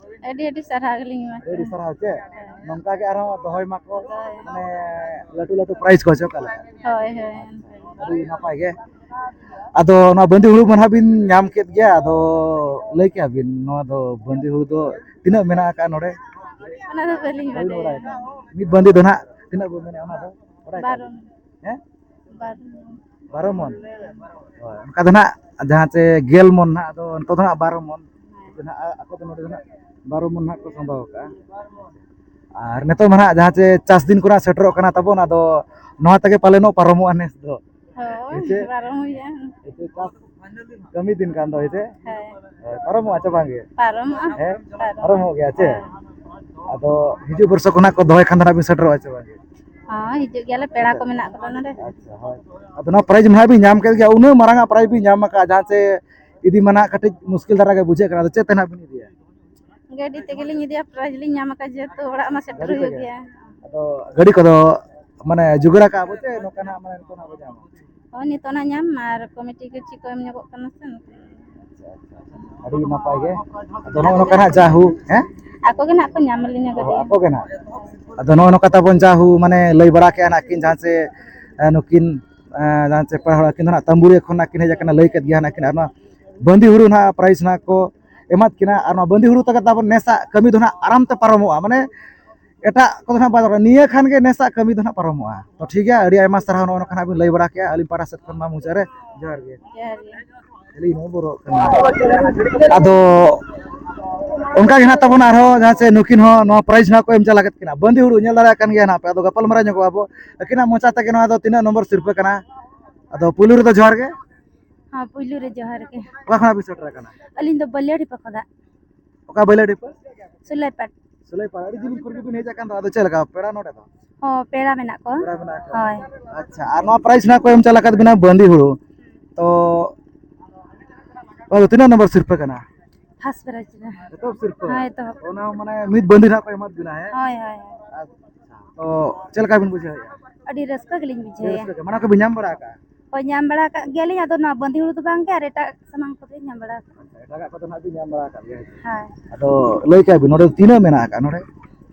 ᱟᱹᱰᱤ ᱟᱹᱰᱤ ᱥᱟᱨᱦᱟᱣ ᱜᱮᱞᱤᱧ ᱮᱢᱟ ᱟᱹᱰᱤ ᱠᱚᱣᱟ᱾ ᱥᱟᱨᱦᱟᱣ ᱪᱮ? ᱦᱳᱭ᱾ ᱱᱚᱝᱠᱟ ᱜᱮ ᱟᱨᱦᱚᱸ ᱫᱚᱦᱚᱭ ᱢᱟᱠᱚ, ᱦᱳᱭ᱾ ᱢᱟᱱᱮ ᱞᱟᱹᱴᱩ ᱞᱟᱹᱴᱩ ᱯᱨᱟᱭᱤᱡᱽ ᱠᱚ ᱪᱮ ᱚᱠᱟ ᱞᱮᱠᱟ? ᱦᱳᱭ, ᱦᱳᱭ᱾ ᱟᱹᱰᱤ ᱱᱟᱯᱟᱭ ᱜᱮ᱾ ᱟᱫᱚ ᱱᱚᱣᱟ ᱵᱟᱹᱱᱫᱤ ᱦᱩᱲᱩ ᱢᱟ ᱱᱟᱦᱟᱜ ᱵᱤᱱ ᱧᱟᱢ ᱠᱮᱫ ᱜᱮᱭᱟ, ᱟᱫᱚ ᱞᱟᱹᱭ ᱠᱮᱭᱟ ᱵᱤᱱ ᱱᱚᱣᱟ ᱫᱚ ᱵᱟᱹᱱᱫᱤ ᱦᱩᱲᱩ ᱫᱚ ᱛᱤᱱᱟᱹᱜ ᱢᱮᱱᱟᱜ ᱟᱠᱟᱫ ᱱᱚᱰᱮ? ᱚᱱᱟ ᱫᱚ ᱵᱟᱹᱞᱤᱧ ᱵᱟᱹᱞᱤᱧ ᱵᱟᱰᱟᱭᱟ᱾ ᱵᱟᱲᱟᱭᱟ᱾ ᱢᱤᱫ ᱵᱟᱹᱱᱫᱤ ᱫᱚ ᱱᱟᱦᱟᱜ ᱛᱤᱱᱟᱹᱜ ᱵᱚ ᱢᱮᱱᱮᱫᱼᱟ ᱚᱱᱟ ᱫᱚ? ᱵᱟᱰᱟᱭ ᱵᱟᱨᱚ᱾ ᱠᱟᱜ ᱵᱤᱱ? ᱦᱮᱸ? ᱵᱟᱨᱚ᱾ ᱵᱟᱨᱚ ᱢᱚᱱ? ᱦᱳᱭ, ᱚᱱᱠᱟ ᱫᱚ ᱱᱟᱦᱟᱜ ᱡᱟᱦᱟᱸ ᱪᱮ ᱜᱮᱞ ᱢᱚᱱ ᱱᱟᱦᱟᱜ, ᱟᱫᱚ ᱱᱤᱛᱚᱜ ᱫᱚ ᱱᱟᱦᱟᱜ ᱵᱟᱨᱚ ᱢᱚᱱ᱾ ᱦᱮᱸ᱾ ᱱᱟᱦᱟᱜ ᱟᱠᱚ ᱫᱚ ᱱᱚᱰᱮ ᱫᱚ ᱱᱟᱦᱟᱜ ᱵᱟᱨᱚ ᱢᱚᱱ ᱱᱟᱦᱟᱜ ᱠᱚ ᱥᱟᱢᱵᱟᱣ ᱟᱠᱟᱫᱼᱟ᱾ ᱟᱨ ᱱᱤᱛᱚᱜ ᱢᱟ ᱱᱟᱦᱟᱜ ᱡᱟᱦᱟᱸ ᱪᱮ ᱪᱟᱥ ᱫᱤᱱ ᱠᱚ ᱱᱟᱦᱟᱜ ᱥᱮᱴᱮᱨᱚᱜ ᱠᱟᱱᱟ ᱛᱟᱵᱚᱱ, ᱟᱫᱚ ᱱᱚᱣᱟ ᱛᱮᱜᱮ ᱯᱟᱞᱮᱱᱚᱜ ᱯᱟᱨᱚᱢᱚᱜᱼᱟ ᱱᱮᱥ ᱫᱚ᱾ ᱦᱳᱭ, ᱦᱮᱸ ᱪᱮ? ᱯᱟᱨᱚᱢ ᱦᱩᱭᱩᱜᱼᱟ᱾ ᱱᱤᱛᱚᱜ ᱪᱟᱥ ᱠᱟᱹᱢᱤ ᱫᱤᱱ ᱠᱟᱱ ᱫᱚ, ᱦᱮᱸ ᱪᱮ? ᱦᱮᱸ᱾ ᱦᱳᱭ, ᱯᱟᱨᱚᱢᱚᱜᱼᱟ ᱪᱮ ᱵᱟᱝ ᱜᱮ? ᱯᱟᱨᱚᱢᱚᱜᱼᱟ᱾ ᱦᱮᱸ? ᱯᱟᱨᱚᱢᱚᱜᱼᱟ᱾ ᱯᱟᱨᱚᱢᱚᱜ ᱜᱮᱭᱟ ᱪᱮ? ᱦᱮᱸ᱾ ᱟᱫᱚ ᱦᱤᱡᱩᱜ ᱵᱚᱨᱥᱚ ᱠᱷᱚᱱᱟᱜ ᱠᱚ ᱫᱚᱦᱚᱭ ᱠᱷᱟᱱ ᱫᱚ ᱱᱟᱜ ᱵᱤᱱ ᱥᱮᱴᱮᱨᱚᱜᱼᱟ ᱪᱮ ᱵᱟᱝ ᱜᱮ? ᱦᱚᱸ, ᱦᱤᱡᱩᱜ ᱜᱮᱭᱟᱞᱮ, ᱯᱮᱲᱟ ᱠᱚ ᱢᱮᱱᱟᱜ ᱠᱚᱫᱚ ᱱᱚᱰᱮ᱾ ᱟᱪᱪᱷᱟ, ᱦᱳᱭ᱾ ᱟᱫᱚ ᱱᱚᱣᱟ ᱯᱨᱟᱭᱤᱡᱽ ᱢᱟ ᱱᱟᱜ ᱵᱤᱱ ᱧᱟᱢ ᱠᱮᱫ ᱜᱮᱭᱟ, ᱩᱱᱟᱹᱜ ᱢᱟᱨᱟᱝ ᱟᱜ ᱯᱨᱟᱭᱤᱡᱽ ᱵᱤᱱ ᱧᱟᱢ ᱟᱠᱟᱫᱼᱟ, ᱡᱟᱦᱟᱸ ᱪᱮ ᱤᱫᱤ ᱢᱟ ᱱᱟᱜ ᱠᱟᱹᱴᱤᱡ ᱢᱩᱥᱠᱤᱞ ᱫᱷᱟᱨᱟ ᱜᱮ ᱵᱩᱡᱷᱟᱹᱜ ᱠᱟᱱᱟ, ᱟᱫᱚ ᱪᱮᱫ ᱛᱮ ᱱᱟᱜ ᱵᱤᱱ ᱤᱫᱤᱭᱟ? ᱜᱟᱹᱰᱤ ᱛᱮᱜᱮᱞᱤᱧ ᱤᱫᱤᱭᱟ, ᱯᱨᱟᱭᱤᱡᱽ ᱞᱤᱧ ᱧᱟᱢ ᱟᱠᱟᱫ ᱡᱮᱦᱮᱛᱩ ᱚᱲᱟᱜ ᱢᱟ ᱥᱮᱴᱮᱨ ᱜᱟᱹᱰᱤ ᱦᱩᱭᱩᱜ ᱛᱮᱜᱮ? ᱜᱮᱭᱟ᱾ ᱟᱫᱚ ᱜᱟᱹᱰᱤ ᱠᱚᱫᱚ ᱢᱟᱱᱮ ᱡᱳᱜᱟᱲ ᱟᱠᱟᱫ ᱵᱚ ᱪᱮ ᱱᱚᱝᱠᱟ ᱱᱟᱜ ᱢᱟᱱᱮ ᱱᱤᱛᱚᱜ ᱱᱟᱜ ᱵᱚ ᱧᱟᱢᱟ? ᱦᱳᱭ, ᱱᱤᱛᱚᱜ ᱱᱟᱜ ᱧᱟᱢ ᱟᱨ ᱠᱚᱢᱤᱴᱤ ᱠᱚ ᱪᱮᱫ ᱠᱚ ᱮᱢ ᱧᱚᱜᱚᱜ ᱠᱟᱱᱟ ᱥᱮ᱾ ᱟᱪᱪᱷᱟ, ᱟᱪᱪᱷᱟ, ᱟᱪᱪᱷᱟ᱾ ᱟᱹᱰᱤ ᱱᱟᱯᱟᱭ ᱜᱮ᱾ ᱟᱫᱚ ᱱᱚᱜᱼᱚ ᱱᱚᱝᱠᱟ ᱱᱟᱜ ᱡᱟ ᱦᱩ, ᱦᱮᱸ? ᱟᱠᱚ ᱜᱮ ᱱᱟᱜ ᱠᱚ ᱧᱟᱢ ᱟᱹᱞᱤᱧᱟ ᱚ, ᱜᱟᱹᱰᱤ᱾ ᱟᱠᱚ ᱜᱮ ᱱᱟᱜ᱾ ᱟᱫᱚ ᱱᱚᱜᱼᱚ ᱱᱚᱝᱠᱟ ᱛᱟᱵᱚᱱ ᱡᱟ ᱦᱩ, ᱢᱟᱱᱮ ᱞᱟᱹᱭ ᱵᱟᱲᱟ ᱠᱮᱜᱼᱟ ᱱᱟᱜ ᱠᱤᱱ ᱡᱟᱦᱟᱸ ᱪᱮ, ᱮ, ᱱᱩᱠᱤᱱ, ᱮ, ᱡᱟᱦᱟᱸ ᱪᱮ ᱯᱮᱲᱟ ᱦᱚᱲ ᱟᱹᱠᱤᱱ ᱫᱚ ᱱᱟᱜ ᱛᱟᱢᱵᱩᱲᱤᱭᱟᱹ ᱠᱷᱚᱱ ᱱᱟᱜ ᱠᱤᱱ ᱦᱮᱡ ᱟᱠᱟᱱᱟ, ᱞᱟᱹᱭ ᱠᱮᱫ ᱜᱮᱭᱟ ᱱᱟᱜ ᱠᱤᱱ, ᱟᱨ ᱱᱚᱣᱟ ᱵᱟᱹᱱᱫᱤ ᱦᱩᱲᱩ ᱱᱟᱜ ᱯᱨᱟᱭᱤᱡᱽ ᱱᱟᱜ ᱠᱚ ᱮᱢᱟᱫ ᱠᱤᱱᱟ, ᱟᱨ ᱱᱚᱣᱟ ᱵᱟᱹᱱᱫᱤ ᱦᱩᱲᱩ ᱛᱮᱜᱮ ᱛᱟᱵᱚᱱ ᱱᱮᱥᱟᱜ ᱠᱟᱹᱢᱤ ᱫᱚ ᱱᱟᱜ ᱟᱨᱟᱢ ᱛᱮ ᱯᱟᱨᱚᱢᱚᱜᱼᱟ, ᱢᱟᱱᱮ ᱮᱴᱟᱜ ᱠᱚᱫᱚ ᱱᱟᱜ ᱵᱟᱭ ᱫᱚᱨᱠᱟᱨ, ᱱᱤᱭᱟᱹ ᱠᱷᱟᱱ ᱜᱮ ᱱᱮᱥᱟᱜ ᱠᱟᱹᱢᱤ ᱫᱚ ᱱᱟᱜ ᱯᱟᱨᱚᱢᱚᱜᱼᱟ᱾ ᱛᱚ ᱴᱷᱤᱠ ᱜᱮᱭᱟ, ᱟᱹᱰᱤ ᱟᱭᱢᱟ ᱥᱟᱨᱦᱟᱣ ᱱᱚᱜᱼᱚ ᱱᱚᱝᱠᱟ ᱱᱟᱜ ᱵᱤᱱ ᱞᱟᱹᱭ ᱵᱟᱲᱟ ᱠᱮᱜᱼᱟ᱾ ᱟᱹᱞᱤᱧ ᱯᱟᱦᱴᱟ ᱥᱮᱫ ᱠᱷᱚᱱ ᱢᱟ ᱢᱩᱪᱟᱹᱫ ᱨᱮ ᱡᱚᱦᱟᱨ ᱜᱮ᱾ ᱡᱚᱦᱟᱨ ᱜᱮ᱾ ᱟᱹᱞᱤᱧ ᱦᱚᱸ ᱵᱚᱨᱚᱜ ᱠᱟᱱᱟ᱾ ᱟᱫᱚ ᱚᱱᱠᱟ ᱜᱮ ᱱᱟᱜ ᱛᱟᱵᱚᱱ ᱟᱨᱦᱚᱸ ᱡᱟᱦᱟᱸ ᱥᱮ ᱱᱩᱠᱤᱱ ᱦᱚᱸ ᱱᱚᱣᱟ prize ᱱᱟᱜ ᱠᱚ ᱮᱢ ᱪᱟᱞ ᱟᱠᱟᱫ ᱠᱤᱱᱟ, ᱵᱟᱹᱱᱫᱤ ᱦᱩᱲᱩ ᱧᱮᱞ ᱫᱟᱲᱮᱭᱟᱜ ᱠᱟᱱ ᱜᱮᱭᱟ ᱱᱟᱜ ᱯᱮ᱾ ᱟᱫᱚ ᱜᱟᱯᱟᱞ ᱢᱟᱨᱟᱣ ᱧᱚᱜᱚᱜ ᱟᱵᱚ ᱟᱹᱠᱤᱱᱟᱜ ᱢᱚᱪᱟ ᱛᱮᱜᱮ ᱱᱚᱣᱟ ᱫᱚ ᱛᱤᱱᱟᱹᱜ ᱱᱚᱢᱵᱚᱨ ᱥᱤᱨᱯᱟᱹ ᱠᱟᱱᱟ᱾ ᱟᱫᱚ ᱯᱩᱭᱞᱩ ᱨᱮᱫᱚ ᱡᱚᱦᱟᱨ ᱜᱮ᱾ ᱦᱚᱸ, ᱯᱩᱭᱞᱩ ᱨᱮ ᱡᱚᱦᱟᱨ ᱜᱮ᱾ ᱚᱠᱟ ᱠᱷᱚᱱᱟᱜ ᱵᱤᱱ ᱥᱮᱴᱮᱨ ᱟᱠᱟᱱᱟ? ᱟᱹᱞᱤᱧ ᱫᱚ ᱵᱟᱹᱞᱤᱭᱟᱹᱲᱤ ᱯᱟᱠᱷᱚ ᱫᱟᱜ᱾ ᱚᱠᱟ ᱵᱟᱹᱞᱤᱭᱟᱹᱲᱤ ᱯᱮ? ᱥᱩᱞᱟᱹᱭᱯᱟᱴ᱾ ᱥᱩᱞᱟᱹᱭᱯᱟᱲ, ᱟᱹᱰᱤ ᱡᱤᱞᱤᱧ ᱠᱷᱚᱱ ᱜᱮᱵᱤᱱ ᱦᱮᱡ ᱟᱠᱟᱱ ᱫᱚ, ᱟᱫᱚ ᱪᱮᱫ ᱞᱮᱠᱟ ᱯᱮᱲᱟ ᱱᱚᱰᱮ ᱫᱚ? ᱦᱚᱸ, ᱯᱮᱲᱟ ᱢᱮᱱᱟᱜ ᱠᱚᱣᱟ᱾ ᱯᱮᱲᱟ ᱢᱮᱱᱟᱜ ᱠᱚᱣᱟ᱾ ᱦᱳᱭ᱾ ᱟᱪᱪᱷᱟ, ᱟᱨ ᱱᱚᱣᱟ prize ᱱᱟᱜ ᱠᱚ ᱮᱢ ᱪᱟᱞ ᱟᱠᱟᱫ ᱵᱤᱱᱟ ᱵᱟᱹᱱᱫᱤ ᱦᱩᱲᱩ, ᱛᱚ ᱚᱱᱟ ᱫᱚ ᱛᱤᱱᱟᱹᱜ ᱱᱚᱢᱵᱚᱨ ᱥᱤᱨᱯᱟᱹ ᱠᱟᱱᱟ? First prize ᱨᱮ᱾ ᱮᱛᱚᱦᱚᱵ ᱥᱤᱨᱯᱟᱹ? ᱦᱳᱭ, ᱮᱛᱚᱦᱚᱵ᱾ ᱚᱱᱟ ᱢᱟᱱᱮ ᱢᱤᱫ ᱵᱟᱹᱱᱫᱤ ᱱᱟᱜ ᱠᱚ ᱮᱢᱟᱫ ᱵᱤᱱᱟ, ᱦᱮᱸ? ᱦᱳᱭ, ᱦᱳᱭ, ᱦᱳᱭ᱾ ᱟᱪᱪᱷᱟ, ᱛᱚ ᱪᱮᱫ ᱞᱮᱠᱟ ᱵᱤᱱ ᱵᱩᱡᱷᱟᱹᱣᱮᱫᱼᱟ? ᱟᱹᱰᱤ ᱨᱟᱹᱥᱠᱟᱹ ᱜᱮᱞᱤᱧ ᱟᱹᱰᱤ ᱵᱩᱡᱷᱟᱹᱣᱮᱫᱼᱟ᱾ ᱨᱟᱹᱥᱠᱟᱹ ᱜᱮ᱾ ᱢᱟᱲᱟᱝ ᱠᱚᱵᱤᱱ ᱧᱟᱢ ᱵᱟᱲᱟ ᱟᱠᱟᱫᱼᱟ? ᱦᱳᱭ, ᱧᱟᱢ ᱵᱟᱲᱟ ᱟᱠᱟᱫ ᱜᱮᱭᱟᱞᱤᱧ, ᱟᱫᱚ ᱱᱚᱣᱟ ᱵᱟᱹᱱᱫᱤ ᱦᱩᱲᱩ ᱫᱚ ᱵᱟᱝ ᱜᱮ, ᱟᱨ ᱮᱴᱟᱜ ᱥᱟᱢᱟᱱ ᱠᱚᱫᱚ ᱧᱟᱢ ᱵᱟᱲᱟ ᱟᱠᱟᱫ᱾ ᱟᱪᱪᱷᱟ, ᱮᱴᱟᱜᱟᱜ ᱠᱚᱫᱚ ᱱᱟᱜ ᱵᱤᱱ ᱧᱟᱢ ᱵᱟᱲᱟ ᱟᱠᱟᱫ ᱜᱮᱭᱟ᱾ ᱦᱳᱭ᱾ ᱟᱫᱚ ᱞᱟᱹᱭ ᱠᱟᱜ ᱵᱤᱱ, ᱱᱚᱰᱮ ᱛᱤᱱᱟᱹᱜ ᱢᱮᱱᱟᱜ ᱟᱠᱟᱫ ᱱᱚᱰᱮ?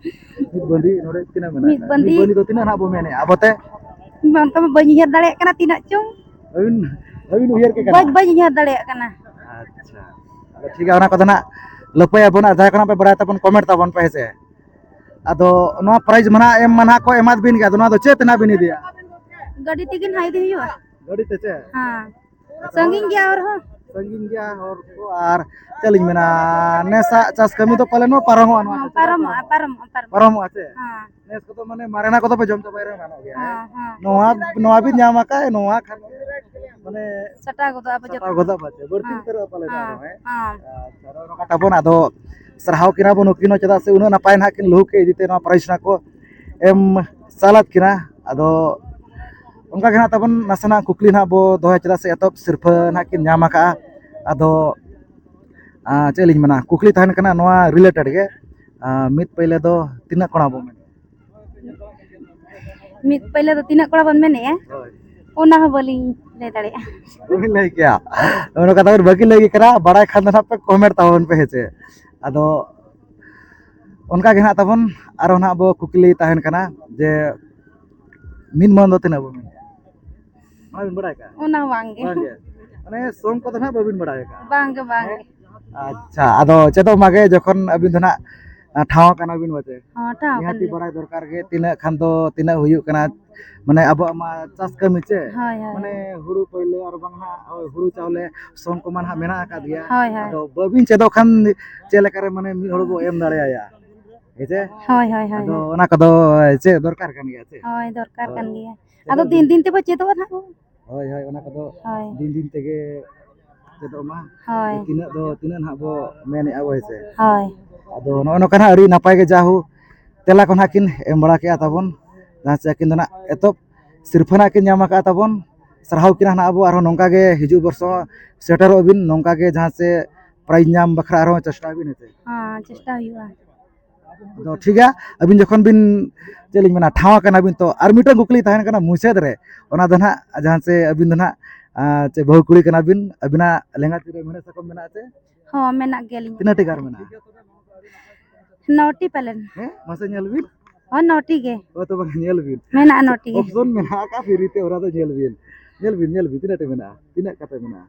ᱢᱤᱫ ᱵᱟᱹᱱᱫᱤ ᱱᱚᱰᱮ ᱛᱤᱱᱟᱹᱜ ᱢᱮᱱᱟᱜ ᱢᱤᱫ ᱟᱠᱟᱫ? ᱵᱟᱹᱱᱫᱤ᱾ ᱢᱤᱫ ᱵᱟᱹᱱᱫᱤ ᱫᱚ ᱛᱤᱱᱟᱹᱜ ᱱᱟᱜ ᱵᱚ ᱢᱮᱱᱮᱫᱼᱟ ᱟᱵᱚᱛᱮ? ᱚᱱᱠᱟ ᱢᱟ ᱵᱟᱹᱧ ᱩᱭᱦᱟᱹᱨ ᱫᱟᱲᱮᱭᱟᱜ ᱠᱟᱱᱟ ᱛᱤᱱᱟᱹᱜ ᱪᱚᱝ᱾ ᱵᱟᱹᱵᱤᱱ, ᱵᱟᱹᱵᱤᱱ ᱩᱭᱦᱟᱹᱨ ᱠᱮᱫ ᱠᱟᱱᱟ? ᱵᱟᱹᱧ, ᱵᱟᱹᱧ ᱩᱭᱦᱟᱹᱨ ᱫᱟᱲᱮᱭᱟᱜ ᱠᱟᱱᱟ᱾ ᱟᱪᱪᱷᱟ, ᱟᱫᱚ ᱴᱷᱤᱠ ᱜᱮᱭᱟ, ᱚᱱᱟ ᱠᱚᱫᱚ ᱱᱟᱜ ᱞᱟᱹᱯᱟᱹᱭᱟᱵᱚᱱ, ᱟᱨ ᱡᱟᱦᱟᱸᱭ ᱠᱚ ᱱᱟᱜ ᱯᱮ ᱵᱟᱲᱟᱭ ᱛᱟᱵᱚᱱ comment ᱛᱟᱵᱚᱱ ᱯᱮ, ᱦᱮᱸ ᱥᱮ᱾ ᱟᱫᱚ ᱱᱚᱣᱟ prize ᱢᱟ ᱱᱟᱜ ᱮᱢ ᱢᱟ ᱱᱟᱜ ᱠᱚ ᱮᱢᱟᱫ ᱵᱤᱱ ᱜᱮᱭᱟ, ᱟᱫᱚ ᱱᱚᱣᱟ ᱫᱚ ᱪᱮᱫ ᱛᱮ ᱱᱟᱜ ᱵᱤᱱ ᱤᱫᱤᱭᱟ? ᱜᱟᱹᱰᱤ ᱛᱮᱜᱮ ᱱᱟᱜ ᱤᱫᱤ ᱦᱩᱭᱩᱜᱼᱟ᱾ ᱜᱟᱹᱰᱤ ᱛᱮ ᱪᱮ? ᱦᱮᱸ᱾ ᱥᱟᱺᱜᱤᱧ ᱜᱮᱭᱟ ᱦᱚᱨ ᱦᱚᱸ᱾ ᱥᱟᱺᱜᱤᱧ ᱜᱮᱭᱟ ᱦᱚᱨ ᱠᱚ, ᱟᱨ ᱪᱮᱫ ᱞᱤᱧ ᱢᱮᱱᱟ, ᱱᱮᱥᱟᱜ ᱪᱟᱥ ᱠᱟᱹᱢᱤ ᱫᱚ ᱯᱟᱞᱮᱱ ᱯᱟᱨᱚᱢᱚᱜᱼᱟ ᱱᱚᱣᱟ ᱦᱚᱸ, ᱠᱚᱛᱮ? ᱯᱟᱨᱚᱢᱚᱜᱼᱟ, ᱯᱟᱨᱚᱢᱚᱜᱼᱟ, ᱯᱟᱨᱚᱢᱚᱜᱼᱟ᱾ ᱯᱟᱨᱚᱢᱚᱜᱼᱟ ᱪᱮ? ᱦᱮᱸ᱾ ᱱᱮᱥ ᱠᱚᱫᱚ ᱢᱟᱱᱮ ᱢᱟᱨᱮᱱᱟᱜ ᱠᱚᱫᱚ ᱯᱮ ᱡᱚᱢ ᱪᱟᱵᱟᱭ ᱨᱮᱦᱚᱸ ᱜᱟᱱᱚᱜ ᱜᱮᱭᱟ, ᱦᱮᱸ? ᱦᱮᱸ, ᱦᱮᱸ᱾ ᱱᱚᱣᱟ, ᱱᱚᱣᱟ ᱵᱤᱱ ᱧᱟᱢ ᱟᱠᱟᱫ, ᱱᱚᱣᱟ ᱠᱷᱟᱱ ᱢᱟᱱᱮ ᱥᱟᱴᱟᱣ ᱜᱚᱫᱚᱜ ᱟᱵᱚ ᱡᱚᱛᱚ᱾ ᱥᱟᱴᱟᱣ ᱜᱚᱫᱚᱜ ᱟᱵᱚ ᱪᱮ? ᱵᱟᱹᱲᱛᱤ ᱦᱮᱸ, ᱩᱛᱟᱹᱨᱚᱜᱼᱟ ᱯᱟᱞᱮᱱ ᱦᱮᱸ, ᱟᱨᱦᱚᱸ, ᱦᱮᱸ? ᱦᱮᱸ᱾ ᱟᱪᱪᱷᱟ, ᱱᱚᱜᱼᱚ ᱱᱚᱝᱠᱟ ᱛᱟᱵᱚᱱ᱾ ᱟᱫᱚ ᱥᱟᱨᱦᱟᱣ ᱠᱤᱱᱟ ᱵᱚᱱ ᱱᱩᱠᱤᱱ ᱦᱚᱸ, ᱪᱮᱫᱟᱜ ᱥᱮ ᱩᱱᱟᱹᱜ ᱱᱟᱯᱟᱭ ᱱᱟᱦᱟᱜ ᱠᱤᱱ ᱞᱩᱦᱩᱠ ᱠᱮᱫ ᱤᱫᱤᱛᱮ ᱱᱚᱣᱟ prize ᱱᱟᱦᱟᱜ ᱠᱚ ᱮᱢ ᱪᱟᱞᱟᱫ ᱠᱤᱱᱟ᱾ ᱟᱫᱚ ᱚᱱᱠᱟ ᱜᱮ ᱱᱟᱦᱟᱜ ᱛᱟᱵᱚᱱ ᱱᱟᱥᱮᱱᱟᱜ ᱠᱩᱠᱞᱤ ᱱᱟᱦᱟᱜ ᱵᱚ ᱫᱚᱦᱚᱭᱟ, ᱪᱮᱫᱟᱜ ᱥᱮ ᱮᱛᱚᱦᱚᱵ ᱥᱤᱨᱯᱟᱹ ᱱᱟᱦᱟᱜ ᱠᱤᱱ ᱧᱟᱢ ᱟᱠᱟᱫᱼᱟ᱾ ᱟᱫᱚ, ᱟᱸ, ᱪᱮᱫ ᱞᱤᱧ ᱢᱮᱱᱟ, ᱠᱩᱠᱞᱤ ᱛᱟᱦᱮᱱ ᱠᱟᱱᱟ ᱱᱚᱣᱟ related ᱜᱮ, ᱟᱸ, ᱢᱤᱫ ᱯᱟᱹᱭᱞᱟᱹ ᱫᱚ ᱛᱤᱱᱟᱹᱜ ᱠᱚᱲᱟ ᱵᱚ ᱢᱮᱱᱟ? ᱢᱤᱫ ᱯᱟᱹᱭᱞᱟᱹ ᱫᱚ ᱛᱤᱱᱟᱹᱜ ᱠᱚᱲᱟ ᱵᱚᱱ ᱢᱮᱱᱮᱜᱼᱟ? ᱦᱳᱭ᱾ ᱚᱱᱟ ᱦᱚᱸ ᱵᱟᱹᱞᱤᱧ ᱞᱟᱹᱭ ᱫᱟᱲᱮᱭᱟᱜᱼᱟ᱾ ᱵᱟᱹᱵᱤᱱ ᱞᱟᱹᱭ ᱠᱮᱭᱟ? ᱚᱱᱟ ᱠᱟᱛᱷᱟ ᱵᱤᱱ ᱵᱟᱹᱠᱤ ᱞᱟᱹᱭ ᱜᱮ ᱠᱟᱱᱟ, ᱵᱟᱲᱟᱭ ᱠᱷᱟᱱ ᱫᱚ ᱱᱟᱦᱟᱜ ᱯᱮ comment ᱛᱟᱵᱚᱱ ᱯᱮ, ᱦᱮᱸ ᱪᱮ? ᱟᱫᱚ ᱚᱱᱠᱟ ᱜᱮ ᱱᱟᱦᱟᱜ ᱛᱟᱵᱚᱱ ᱟᱨᱚ ᱱᱟᱦᱟᱜ ᱵᱚ ᱠᱩᱠᱞᱤ ᱛᱟᱦᱮᱱ ᱠᱟᱱᱟ ᱡᱮ ᱢᱤᱫ ᱢᱚᱱ ᱫᱚ ᱛᱤᱱᱟᱹᱜ ᱵᱚ ᱢᱮᱱᱟ? ᱚᱱᱟ ᱵᱤᱱ ᱵᱟᱲᱟᱭ ᱠᱟᱜᱼᱟ? ᱚᱱᱟ ᱦᱚᱸ ᱵᱟᱝ ᱜᱮ᱾ ᱵᱟᱝ ᱜᱮ? ᱢᱟᱱᱮ ᱥᱚᱝ ᱠᱚᱫᱚ ᱱᱟᱦᱟᱜ ᱵᱟᱹᱵᱤᱱ ᱵᱟᱲᱟᱭ ᱠᱟᱜᱼᱟ? ᱵᱟᱝ ᱜᱮ, ᱵᱟᱝ ᱜᱮ᱾ ᱟᱪᱪᱷᱟ, ᱟᱫᱚ ᱪᱮᱫᱚᱜ ᱢᱟᱜᱮ ᱡᱚᱠᱷᱚᱱ ᱟᱹᱵᱤᱱ ᱫᱚ ᱱᱟᱦᱟᱜ ᱟᱨ ᱴᱷᱟᱶ ᱠᱟᱱᱟ ᱵᱤᱱ ᱵᱟᱪᱮ? ᱦᱚᱸ, ᱴᱷᱟᱶ ᱠᱟᱱ ᱱᱤᱦᱟᱹᱛᱤ ᱜᱮᱭᱟ᱾ ᱵᱟᱲᱟᱭ ᱫᱚᱨᱠᱟᱨ ᱜᱮ, ᱛᱤᱱᱟᱹᱜ ᱠᱷᱟᱱ ᱫᱚ ᱛᱤᱱᱟᱹᱜ ᱦᱩᱭᱩᱜ ᱠᱟᱱᱟ, ᱢᱟᱱᱮ ᱟᱵᱚᱣᱟᱜ ᱢᱟ ᱪᱟᱥ ᱠᱟᱹᱢᱤ ᱪᱮ? ᱦᱳᱭ, ᱦᱳᱭ᱾ ᱢᱟᱱᱮ ᱦᱩᱲᱩ ᱯᱟᱹᱭᱞᱟᱹ ᱟᱨ ᱵᱟᱝ ᱦᱟᱸᱜ ᱦᱩᱲᱩ ᱪᱟᱣᱞᱮ ᱥᱚᱝ ᱠᱚᱢᱟ ᱱᱟᱦᱟᱜ ᱢᱮᱱᱟᱜ ᱟᱠᱟᱫ ᱜᱮᱭᱟ᱾ ᱦᱳᱭ, ᱦᱳᱭ᱾ ᱟᱫᱚ ᱵᱟᱹᱵᱤᱱ ᱪᱮᱫᱚᱜ ᱠᱷᱟᱱ ᱪᱮᱫ ᱞᱮᱠᱟᱨᱮ ᱢᱟᱱᱮ ᱢᱤᱫ ᱦᱚᱲ ᱵᱚ ᱮᱢ ᱫᱟᱲᱮᱭᱟᱭᱟ? ᱦᱮᱸ ᱪᱮ? ᱦᱳᱭ, ᱦᱳᱭ, ᱦᱳᱭ, ᱟᱫᱚ ᱦᱳᱭ᱾ ᱚᱱᱟ ᱠᱚᱫᱚ ᱪᱮᱫ ᱫᱚᱨᱠᱟᱨ ᱠᱟᱱ ᱜᱮᱭᱟ ᱪᱮ? ᱦᱳᱭ, ᱫᱚᱨᱠᱟᱨ ᱠᱟᱱ ᱜᱮᱭᱟ᱾ ᱟᱫᱚ ᱫᱤᱱ ᱫᱤᱱ ᱛᱮᱵᱚ ᱪᱮᱫᱚᱜᱼᱟ ᱱᱟᱦᱟᱜ ᱵᱚ᱾ ᱦᱳᱭ, ᱦᱳᱭ, ᱚᱱᱟ ᱠᱚᱫᱚ ᱦᱳᱭ᱾ ᱫᱤᱱ ᱫᱤᱱ ᱛᱮᱜᱮ ᱪᱮᱫᱚᱜ ᱢᱟ᱾ ᱦᱳᱭ᱾ ᱛᱤᱱᱟᱹᱜ ᱫᱚ ᱛᱤᱱᱟᱹᱜ ᱱᱟᱦᱟᱜ ᱵᱚ ᱢᱮᱱᱮᱫᱼᱟ ᱵᱚ, ᱦᱮᱸ ᱥᱮ? ᱦᱳᱭ᱾ ᱟᱫᱚ ᱱᱚᱜᱼᱚ ᱱᱚᱝᱠᱟ ᱱᱟᱦᱟᱜ ᱟᱹᱰᱤ ᱱᱟᱯᱟᱭ ᱜᱮ ᱡᱟ ᱦᱳ ᱛᱮᱞᱟ ᱠᱚ ᱱᱟᱦᱟᱜ ᱠᱤᱱ ᱮᱢ ᱵᱟᱲᱟ ᱠᱮᱜᱼᱟ ᱛᱟᱵᱚᱱ, ᱡᱟᱦᱟᱸ ᱪᱮ ᱟᱹᱠᱤᱱ ᱫᱚ ᱱᱟᱦᱟᱜ ᱮᱛᱚᱦᱚᱵ ᱥᱤᱨᱯᱷᱟᱹ ᱱᱟᱦᱟᱜ ᱠᱤᱱ ᱧᱟᱢ ᱟᱠᱟᱫᱼᱟ ᱛᱟᱵᱚᱱ᱾ ᱥᱟᱨᱦᱟᱣ ᱠᱤᱱᱟ ᱱᱟᱦᱟᱜ ᱟᱵᱚ, ᱟᱨᱦᱚᱸ ᱱᱚᱝᱠᱟ ᱜᱮ ᱦᱤᱡᱩᱜ ᱵᱚᱨᱥᱚ ᱥᱮᱴᱮᱨᱚᱜ ᱵᱤᱱ, ᱱᱚᱝᱠᱟ ᱜᱮ ᱡᱟᱦᱟᱸ ᱪᱮ prize ᱧᱟᱢ ᱵᱟᱠᱷᱨᱟ ᱟᱨᱦᱚᱸ ᱪᱮᱥᱴᱟᱭ ᱵᱤᱱ, ᱦᱮᱸ ᱥᱮ? ᱦᱮᱸ, ᱪᱮᱥᱴᱟ ᱦᱩᱭᱩᱜᱼᱟ᱾ ᱟᱫᱚ ᱴᱷᱤᱠ ᱜᱮᱭᱟ, ᱟᱹᱵᱤᱱ ᱡᱚᱠᱷᱚᱱ ᱵᱤᱱ, ᱪᱮᱫ ᱞᱤᱧ ᱢᱮᱱᱟ, ᱴᱷᱟᱶ ᱟᱠᱟᱱᱟ ᱵᱤᱱ, ᱛᱚ ᱟᱨ ᱢᱤᱫᱴᱟᱝ ᱠᱩᱠᱞᱤ ᱛᱟᱦᱮᱱ ᱠᱟᱱᱟ ᱢᱩᱪᱟᱹᱫ ᱨᱮ, ᱚᱱᱟ ᱫᱚ ᱱᱟᱦᱟᱜ ᱡᱟᱦᱟᱸ ᱪᱮ ᱟᱹᱵᱤᱱ ᱫᱚ ᱱᱟᱦᱟᱜ, ᱟᱸ, ᱪᱮ ᱵᱟᱹᱦᱩ ᱠᱩᱲᱤ ᱠᱟᱱᱟ ᱵᱤᱱ, ᱟᱹᱵᱤᱱᱟᱜ ᱞᱮᱸᱜᱟ ᱛᱤ ᱨᱮ ᱢᱮᱲᱦᱮᱫ ᱥᱟᱠᱚᱢ ᱢᱮᱱᱟᱜᱼᱟ ᱪᱮ? ᱦᱚᱸ, ᱢᱮᱱᱟᱜ ᱜᱮᱭᱟᱞᱤᱧ᱾ ᱛᱤᱱᱟᱹᱜ ᱴᱤ ᱜᱟᱨ ᱢᱮᱱᱟᱜᱼᱟ? ᱱᱚᱴᱤ ᱯᱟᱞᱮᱱ᱾ ᱦᱮᱸ, ᱢᱟᱥᱮ ᱧᱮᱞ ᱵᱤᱱ᱾ ᱦᱚᱸ, ᱱᱚᱴᱤ ᱜᱮ᱾ ᱦᱳᱭ, ᱛᱚ ᱵᱟᱝ, ᱧᱮᱞ ᱵᱤᱱ᱾ ᱢᱮᱱᱟᱜᱼᱟ ᱱᱚᱴᱤ ᱜᱮ᱾ Option ᱢᱮᱱᱟᱜ ᱟᱠᱟᱫ free ᱛᱮ, ᱚᱱᱟ ᱫᱚ ᱧᱮᱞ ᱵᱤᱱ᱾ ᱧᱮᱞ ᱵᱤᱱ, ᱧᱮᱞ ᱵᱤᱱ, ᱛᱤᱱᱟᱹᱜ ᱴᱤ ᱢᱮᱱᱟᱜᱼᱟ? ᱛᱤᱱᱟᱹᱜ ᱠᱟᱛᱮ ᱢᱮᱱᱟᱜᱼᱟ?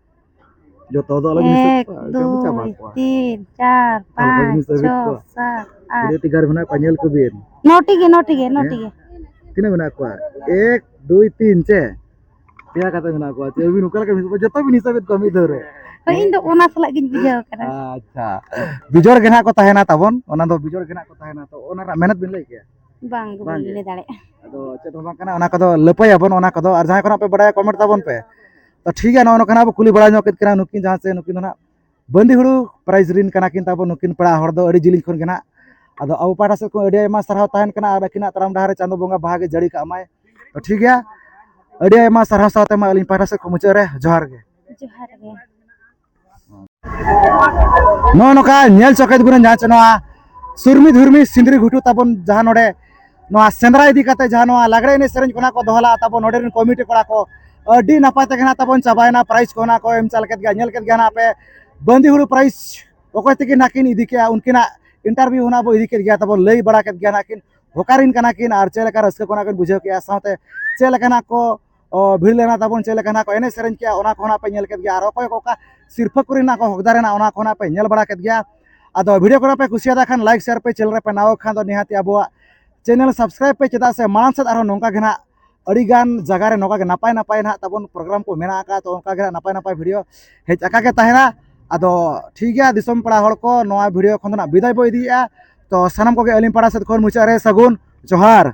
ᱡᱚᱛᱚ ᱫᱚ ᱟᱞᱚᱵᱤᱱ ᱦᱤᱥᱟᱹᱵ ᱮᱠ, ᱠᱚᱣᱟ, ᱮᱠᱫᱚᱢ ᱫᱩᱭ, ᱪᱟᱵᱟ ᱠᱚᱣᱟ᱾ ᱛᱤᱱ, ᱪᱟᱨ, ᱟᱞᱚᱵᱤᱱ ᱯᱟᱸᱪ, ᱦᱤᱥᱟᱹᱵᱮᱫ ᱪᱷᱚ, ᱠᱚᱣᱟ᱾ ᱥᱟᱛ, ᱟᱴ᱾ ᱛᱤᱱᱟᱹᱜ ᱴᱤ ᱜᱟᱨ ᱢᱮᱱᱟᱜ ᱠᱚᱣᱟ, ᱧᱮᱞ ᱠᱚᱵᱤᱱ᱾ ᱱᱚᱴᱤ ᱜᱮ, ᱱᱚᱴᱤ ᱜᱮ, ᱦᱮᱸ? ᱱᱚᱴᱤ ᱜᱮ᱾ ᱛᱤᱱᱟᱹᱜ ᱢᱮᱱᱟᱜ ᱠᱚᱣᱟ? ᱮᱠ, ᱫᱩᱭ, ᱛᱤᱱ, ᱪᱮ? ᱯᱮᱭᱟ ᱠᱟᱛᱮ ᱢᱮᱱᱟᱜ ᱠᱚᱣᱟ᱾ ᱪᱮ ᱟᱹᱵᱤᱱ ᱚᱠᱟ ᱞᱮᱠᱟ ᱵᱤᱱ ᱦᱤᱥᱟᱹᱵ ᱠᱚᱣᱟ? ᱡᱚᱛᱚ ᱵᱤᱱ ᱦᱤᱥᱟᱹᱵᱮᱫ ᱠᱚᱣᱟ ᱢᱤᱫ ᱫᱷᱟᱣ ᱨᱮ᱾ ᱦᱳᱭ, ᱤᱧ ᱫᱚ ᱚᱱᱟ ᱥᱟᱞᱟᱜ ᱜᱤᱧ ᱵᱩᱡᱷᱟᱹᱣ ᱠᱟᱱᱟ᱾ ᱟᱪᱪᱷᱟ, ᱵᱤᱡᱚᱲ ᱜᱮ ᱱᱟᱦᱟᱜ ᱠᱚ ᱛᱟᱦᱮᱱᱟ ᱛᱟᱵᱚᱱ, ᱚᱱᱟ ᱫᱚ ᱵᱤᱡᱚᱲ ᱜᱮ ᱱᱟᱦᱟᱜ ᱠᱚ ᱛᱟᱦᱮᱱᱟ᱾ ᱛᱚ ᱚᱱᱟ ᱨᱮᱱᱟᱜ ᱢᱮᱦᱱᱚᱛ ᱵᱤᱱ ᱞᱟᱹᱭ ᱠᱮᱭᱟ? ᱵᱟᱝ ᱜᱮ, ᱵᱟᱝ ᱵᱟᱹᱧ ᱜᱮ᱾ ᱞᱟᱹᱭ ᱫᱟᱲᱮᱭᱟᱜᱼᱟ᱾ ᱟᱫᱚ ᱪᱮᱫ ᱦᱚᱸ ᱵᱟᱝ ᱠᱟᱱᱟ, ᱚᱱᱟ ᱠᱚᱫᱚ ᱞᱟᱹᱯᱟᱹᱭᱟᱵᱚᱱ, ᱚᱱᱟ ᱠᱚᱫᱚ᱾ ᱟᱨ ᱡᱟᱦᱟᱸᱭ ᱠᱚ ᱱᱟᱦᱟᱜ ᱯᱮ ᱵᱟᱲᱟᱭᱟ, comment ᱛᱟᱵᱚᱱ ᱯᱮ᱾ ᱛᱚ ᱴᱷᱤᱠ ᱜᱮᱭᱟ, ᱱᱚᱜᱼᱚ ᱱᱚᱝᱠᱟ ᱱᱟᱜ ᱵᱚ ᱠᱩᱞᱤ ᱵᱟᱲᱟ ᱧᱚᱜ ᱠᱮᱫ ᱠᱤᱱᱟ ᱱᱩᱠᱤᱱ, ᱡᱟᱦᱟᱸ ᱪᱮ ᱱᱩᱠᱤᱱ ᱫᱚ ᱱᱟᱦᱟᱜ ᱵᱟᱹᱱᱫᱤ ᱦᱩᱲᱩ prize ᱨᱤᱱ ᱠᱟᱱᱟ ᱠᱤᱱ ᱛᱟᱵᱚ, ᱱᱩᱠᱤᱱ ᱯᱮᱲᱟ ᱦᱚᱲ ᱫᱚ ᱟᱹᱰᱤ ᱡᱤᱞᱤᱧ ᱠᱷᱚᱱ ᱜᱮ ᱱᱟᱦᱟᱜ᱾ ᱟᱫᱚ ᱟᱵᱚ ᱯᱟᱦᱴᱟ ᱥᱮᱫ ᱠᱷᱚᱱ ᱟᱹᱰᱤ ᱟᱭᱢᱟ ᱥᱟᱨᱦᱟᱣ ᱛᱟᱦᱮᱱ ᱠᱟᱱᱟ, ᱟᱨ ᱟᱹᱠᱤᱱᱟᱜ ᱛᱟᱲᱟᱢ ᱰᱟᱦᱟᱨ ᱨᱮ ᱪᱟᱸᱫᱳ ᱵᱚᱸᱜᱟ ᱵᱟᱦᱟ ᱜᱮ ᱡᱟᱹᱲᱤ ᱠᱟᱜ ᱢᱟᱭ᱾ ᱛᱚ ᱴᱷᱤᱠ ᱜᱮᱭᱟ, ᱟᱹᱰᱤ ᱟᱭᱢᱟ ᱥᱟᱨᱦᱟᱣ ᱥᱟᱶᱛᱮ ᱢᱟ ᱟᱹᱞᱤᱧ ᱯᱟᱦᱴᱟ ᱥᱮᱫ ᱠᱷᱚᱱ ᱢᱩᱪᱟᱹᱫ ᱨᱮ ᱡᱚᱦᱟᱨ ᱜᱮ᱾ ᱡᱚᱦᱟᱨ ᱜᱮ᱾ ᱱᱚᱜᱼᱚ ᱱᱚᱝᱠᱟ ᱧᱮᱞ ᱪᱚ ᱠᱮᱫ ᱵᱚᱱᱟ ᱡᱟᱦᱟᱸ ᱪᱮ ᱱᱚᱣᱟ ᱥᱩᱨᱢᱤ ᱫᱷᱩᱨᱢᱤ ᱥᱤᱸᱫᱽᱨᱤ ᱜᱷᱩᱴᱩ ᱛᱟᱵᱚᱱ, ᱡᱟᱦᱟᱸ ᱱᱚᱰᱮ ᱱᱚᱣᱟ ᱥᱮᱸᱫᱽᱨᱟ ᱤᱫᱤ ᱠᱟᱛᱮ ᱡᱟᱦᱟᱸ ᱱᱚᱣᱟ ᱞᱟᱜᱽᱲᱮ ᱮᱱᱮᱡ ᱥᱮᱨᱮᱧ ᱠᱚ ᱱᱟᱜ ᱠᱚ ᱫᱚᱦᱚ ᱞᱟᱜᱼᱟ ᱛᱟᱵᱚᱱ ᱱᱚᱰᱮ ᱨᱮᱱ ᱠᱚᱢᱤᱴᱤ ᱠᱚᱲᱟ ᱠᱚ, ᱟᱹᱰᱤ ᱱᱟᱯᱟᱭ ᱛᱮᱜᱮ ᱱᱟᱜ ᱛᱟᱵᱚᱱ ᱪᱟᱵᱟᱭᱮᱱᱟ᱾ prize ᱠᱚ ᱱᱟᱜ ᱠᱚ ᱮᱢ ᱪᱟᱞ ᱠᱮᱫ ᱜᱮᱭᱟ, ᱧᱮᱞ ᱠᱮᱫ ᱜᱮᱭᱟ ᱱᱟᱜ ᱯᱮ᱾ ᱵᱟᱹᱱᱫᱤ ᱦᱩᱲᱩ prize ᱚᱠᱚᱭ ᱛᱟᱹᱠᱤᱱ ᱱᱟᱜ ᱠᱤᱱ ᱤᱫᱤ ᱠᱮᱜᱼᱟ, ᱩᱱᱠᱤᱱᱟᱜ interview ᱦᱚᱸ ᱱᱟᱜ ᱵᱚ ᱤᱫᱤ ᱠᱮᱫ ᱜᱮᱭᱟ ᱛᱟᱵᱚᱱ, ᱞᱟᱹᱭ ᱵᱟᱲᱟ ᱠᱮᱫ ᱜᱮᱭᱟ ᱱᱟᱜ ᱠᱤᱱ᱾ ᱚᱠᱟᱨᱮᱱ ᱠᱟᱱᱟ ᱠᱤᱱ ᱟᱨ ᱪᱮᱫ ᱞᱮᱠᱟ ᱨᱟᱹᱥᱠᱟᱹ ᱠᱚ ᱱᱟᱜ ᱠᱤᱱ ᱵᱩᱡᱷᱟᱹᱣ ᱠᱮᱜᱼᱟ, ᱥᱟᱶᱛᱮ ᱪᱮᱫ ᱞᱮᱠᱟ ᱱᱟᱜ ᱠᱚ, ᱚ, ᱵᱷᱤᱲ ᱞᱮᱱᱟ ᱛᱟᱵᱚᱱ, ᱪᱮᱫ ᱞᱮᱠᱟ ᱱᱟᱜ ᱠᱚ ᱮᱱᱮᱡ ᱥᱮᱨᱮᱧ ᱠᱮᱜᱼᱟ, ᱚᱱᱟ ᱠᱚᱦᱚᱸ ᱱᱟᱜ ᱯᱮ ᱧᱮᱞ ᱠᱮᱫ ᱜᱮᱭᱟ᱾ ᱟᱨ ᱚᱠᱚᱭ ᱠᱚ ᱚᱠᱟ ᱥᱤᱨᱯᱷᱟᱹ ᱠᱚᱨᱮ ᱱᱟᱜ ᱠᱚ ᱦᱚᱠᱫᱟᱨ ᱮᱱᱟ, ᱚᱱᱟ ᱠᱚᱦᱚᱸ ᱱᱟᱜ ᱯᱮ ᱧᱮᱞ ᱵᱟᱲᱟ ᱠᱮᱫ ᱜᱮᱭᱟ᱾ ᱟᱫᱚ video ᱠᱚ ᱯᱮ ᱠᱩᱥᱤᱭᱟᱫᱟ ᱠᱷᱟᱱ like share ᱯᱮ, channel ᱨᱮ ᱯᱮ ᱱᱟᱣᱟ ᱠᱷᱟᱱ ᱫᱚ ᱱᱤᱦᱟᱹᱛ ᱟᱵᱚᱣᱟᱜ channel subscribe ᱯᱮ, ᱪᱮᱫᱟᱜ ᱥᱮ ᱢᱟᱲᱟᱝ ᱥᱮᱫ ᱟᱨᱦᱚᱸ ᱱᱚᱝᱠᱟ ᱜᱮ ᱱᱟᱦᱟᱜ ᱟᱹᱰᱤ ᱜᱟᱱ ᱡᱟᱭᱜᱟ ᱨᱮ ᱱᱚᱝᱠᱟ ᱜᱮ ᱱᱟᱯᱟᱭ ᱱᱟᱯᱟᱭ ᱱᱟᱦᱟᱜ ᱛᱟᱵᱚᱱ program ᱠᱚ ᱢᱮᱱᱟᱜ ᱟᱠᱟᱫ, ᱛᱚ ᱚᱱᱠᱟ ᱜᱮ ᱱᱟᱦᱟᱜ ᱱᱟᱯᱟᱭ ᱱᱟᱯᱟᱭ video ᱦᱮᱡ ᱟᱠᱟ ᱜᱮ ᱛᱟᱦᱮᱱᱟ᱾ ᱟᱫᱚ ᱴᱷᱤᱠ ᱜᱮᱭᱟ, ᱫᱤᱥᱚᱢ ᱯᱮᱲᱟ ᱦᱚᱲ ᱠᱚ, ᱱᱚᱣᱟ video ᱠᱷᱚᱱ ᱫᱚ ᱱᱟᱦᱟᱜ ᱵᱤᱫᱟᱭ ᱵᱚ ᱤᱫᱤᱭᱮᱫᱼᱟ᱾ ᱛᱚ ᱥᱟᱱᱟᱢ ᱠᱚᱜᱮ ᱟᱹᱞᱤᱧ ᱯᱟᱲᱟ ᱥᱮᱫ ᱠᱷᱚᱱ ᱢᱩᱪᱟᱹᱫ ᱨᱮ ᱥᱟᱹᱜᱩᱱ ᱡᱚᱦᱟᱨ᱾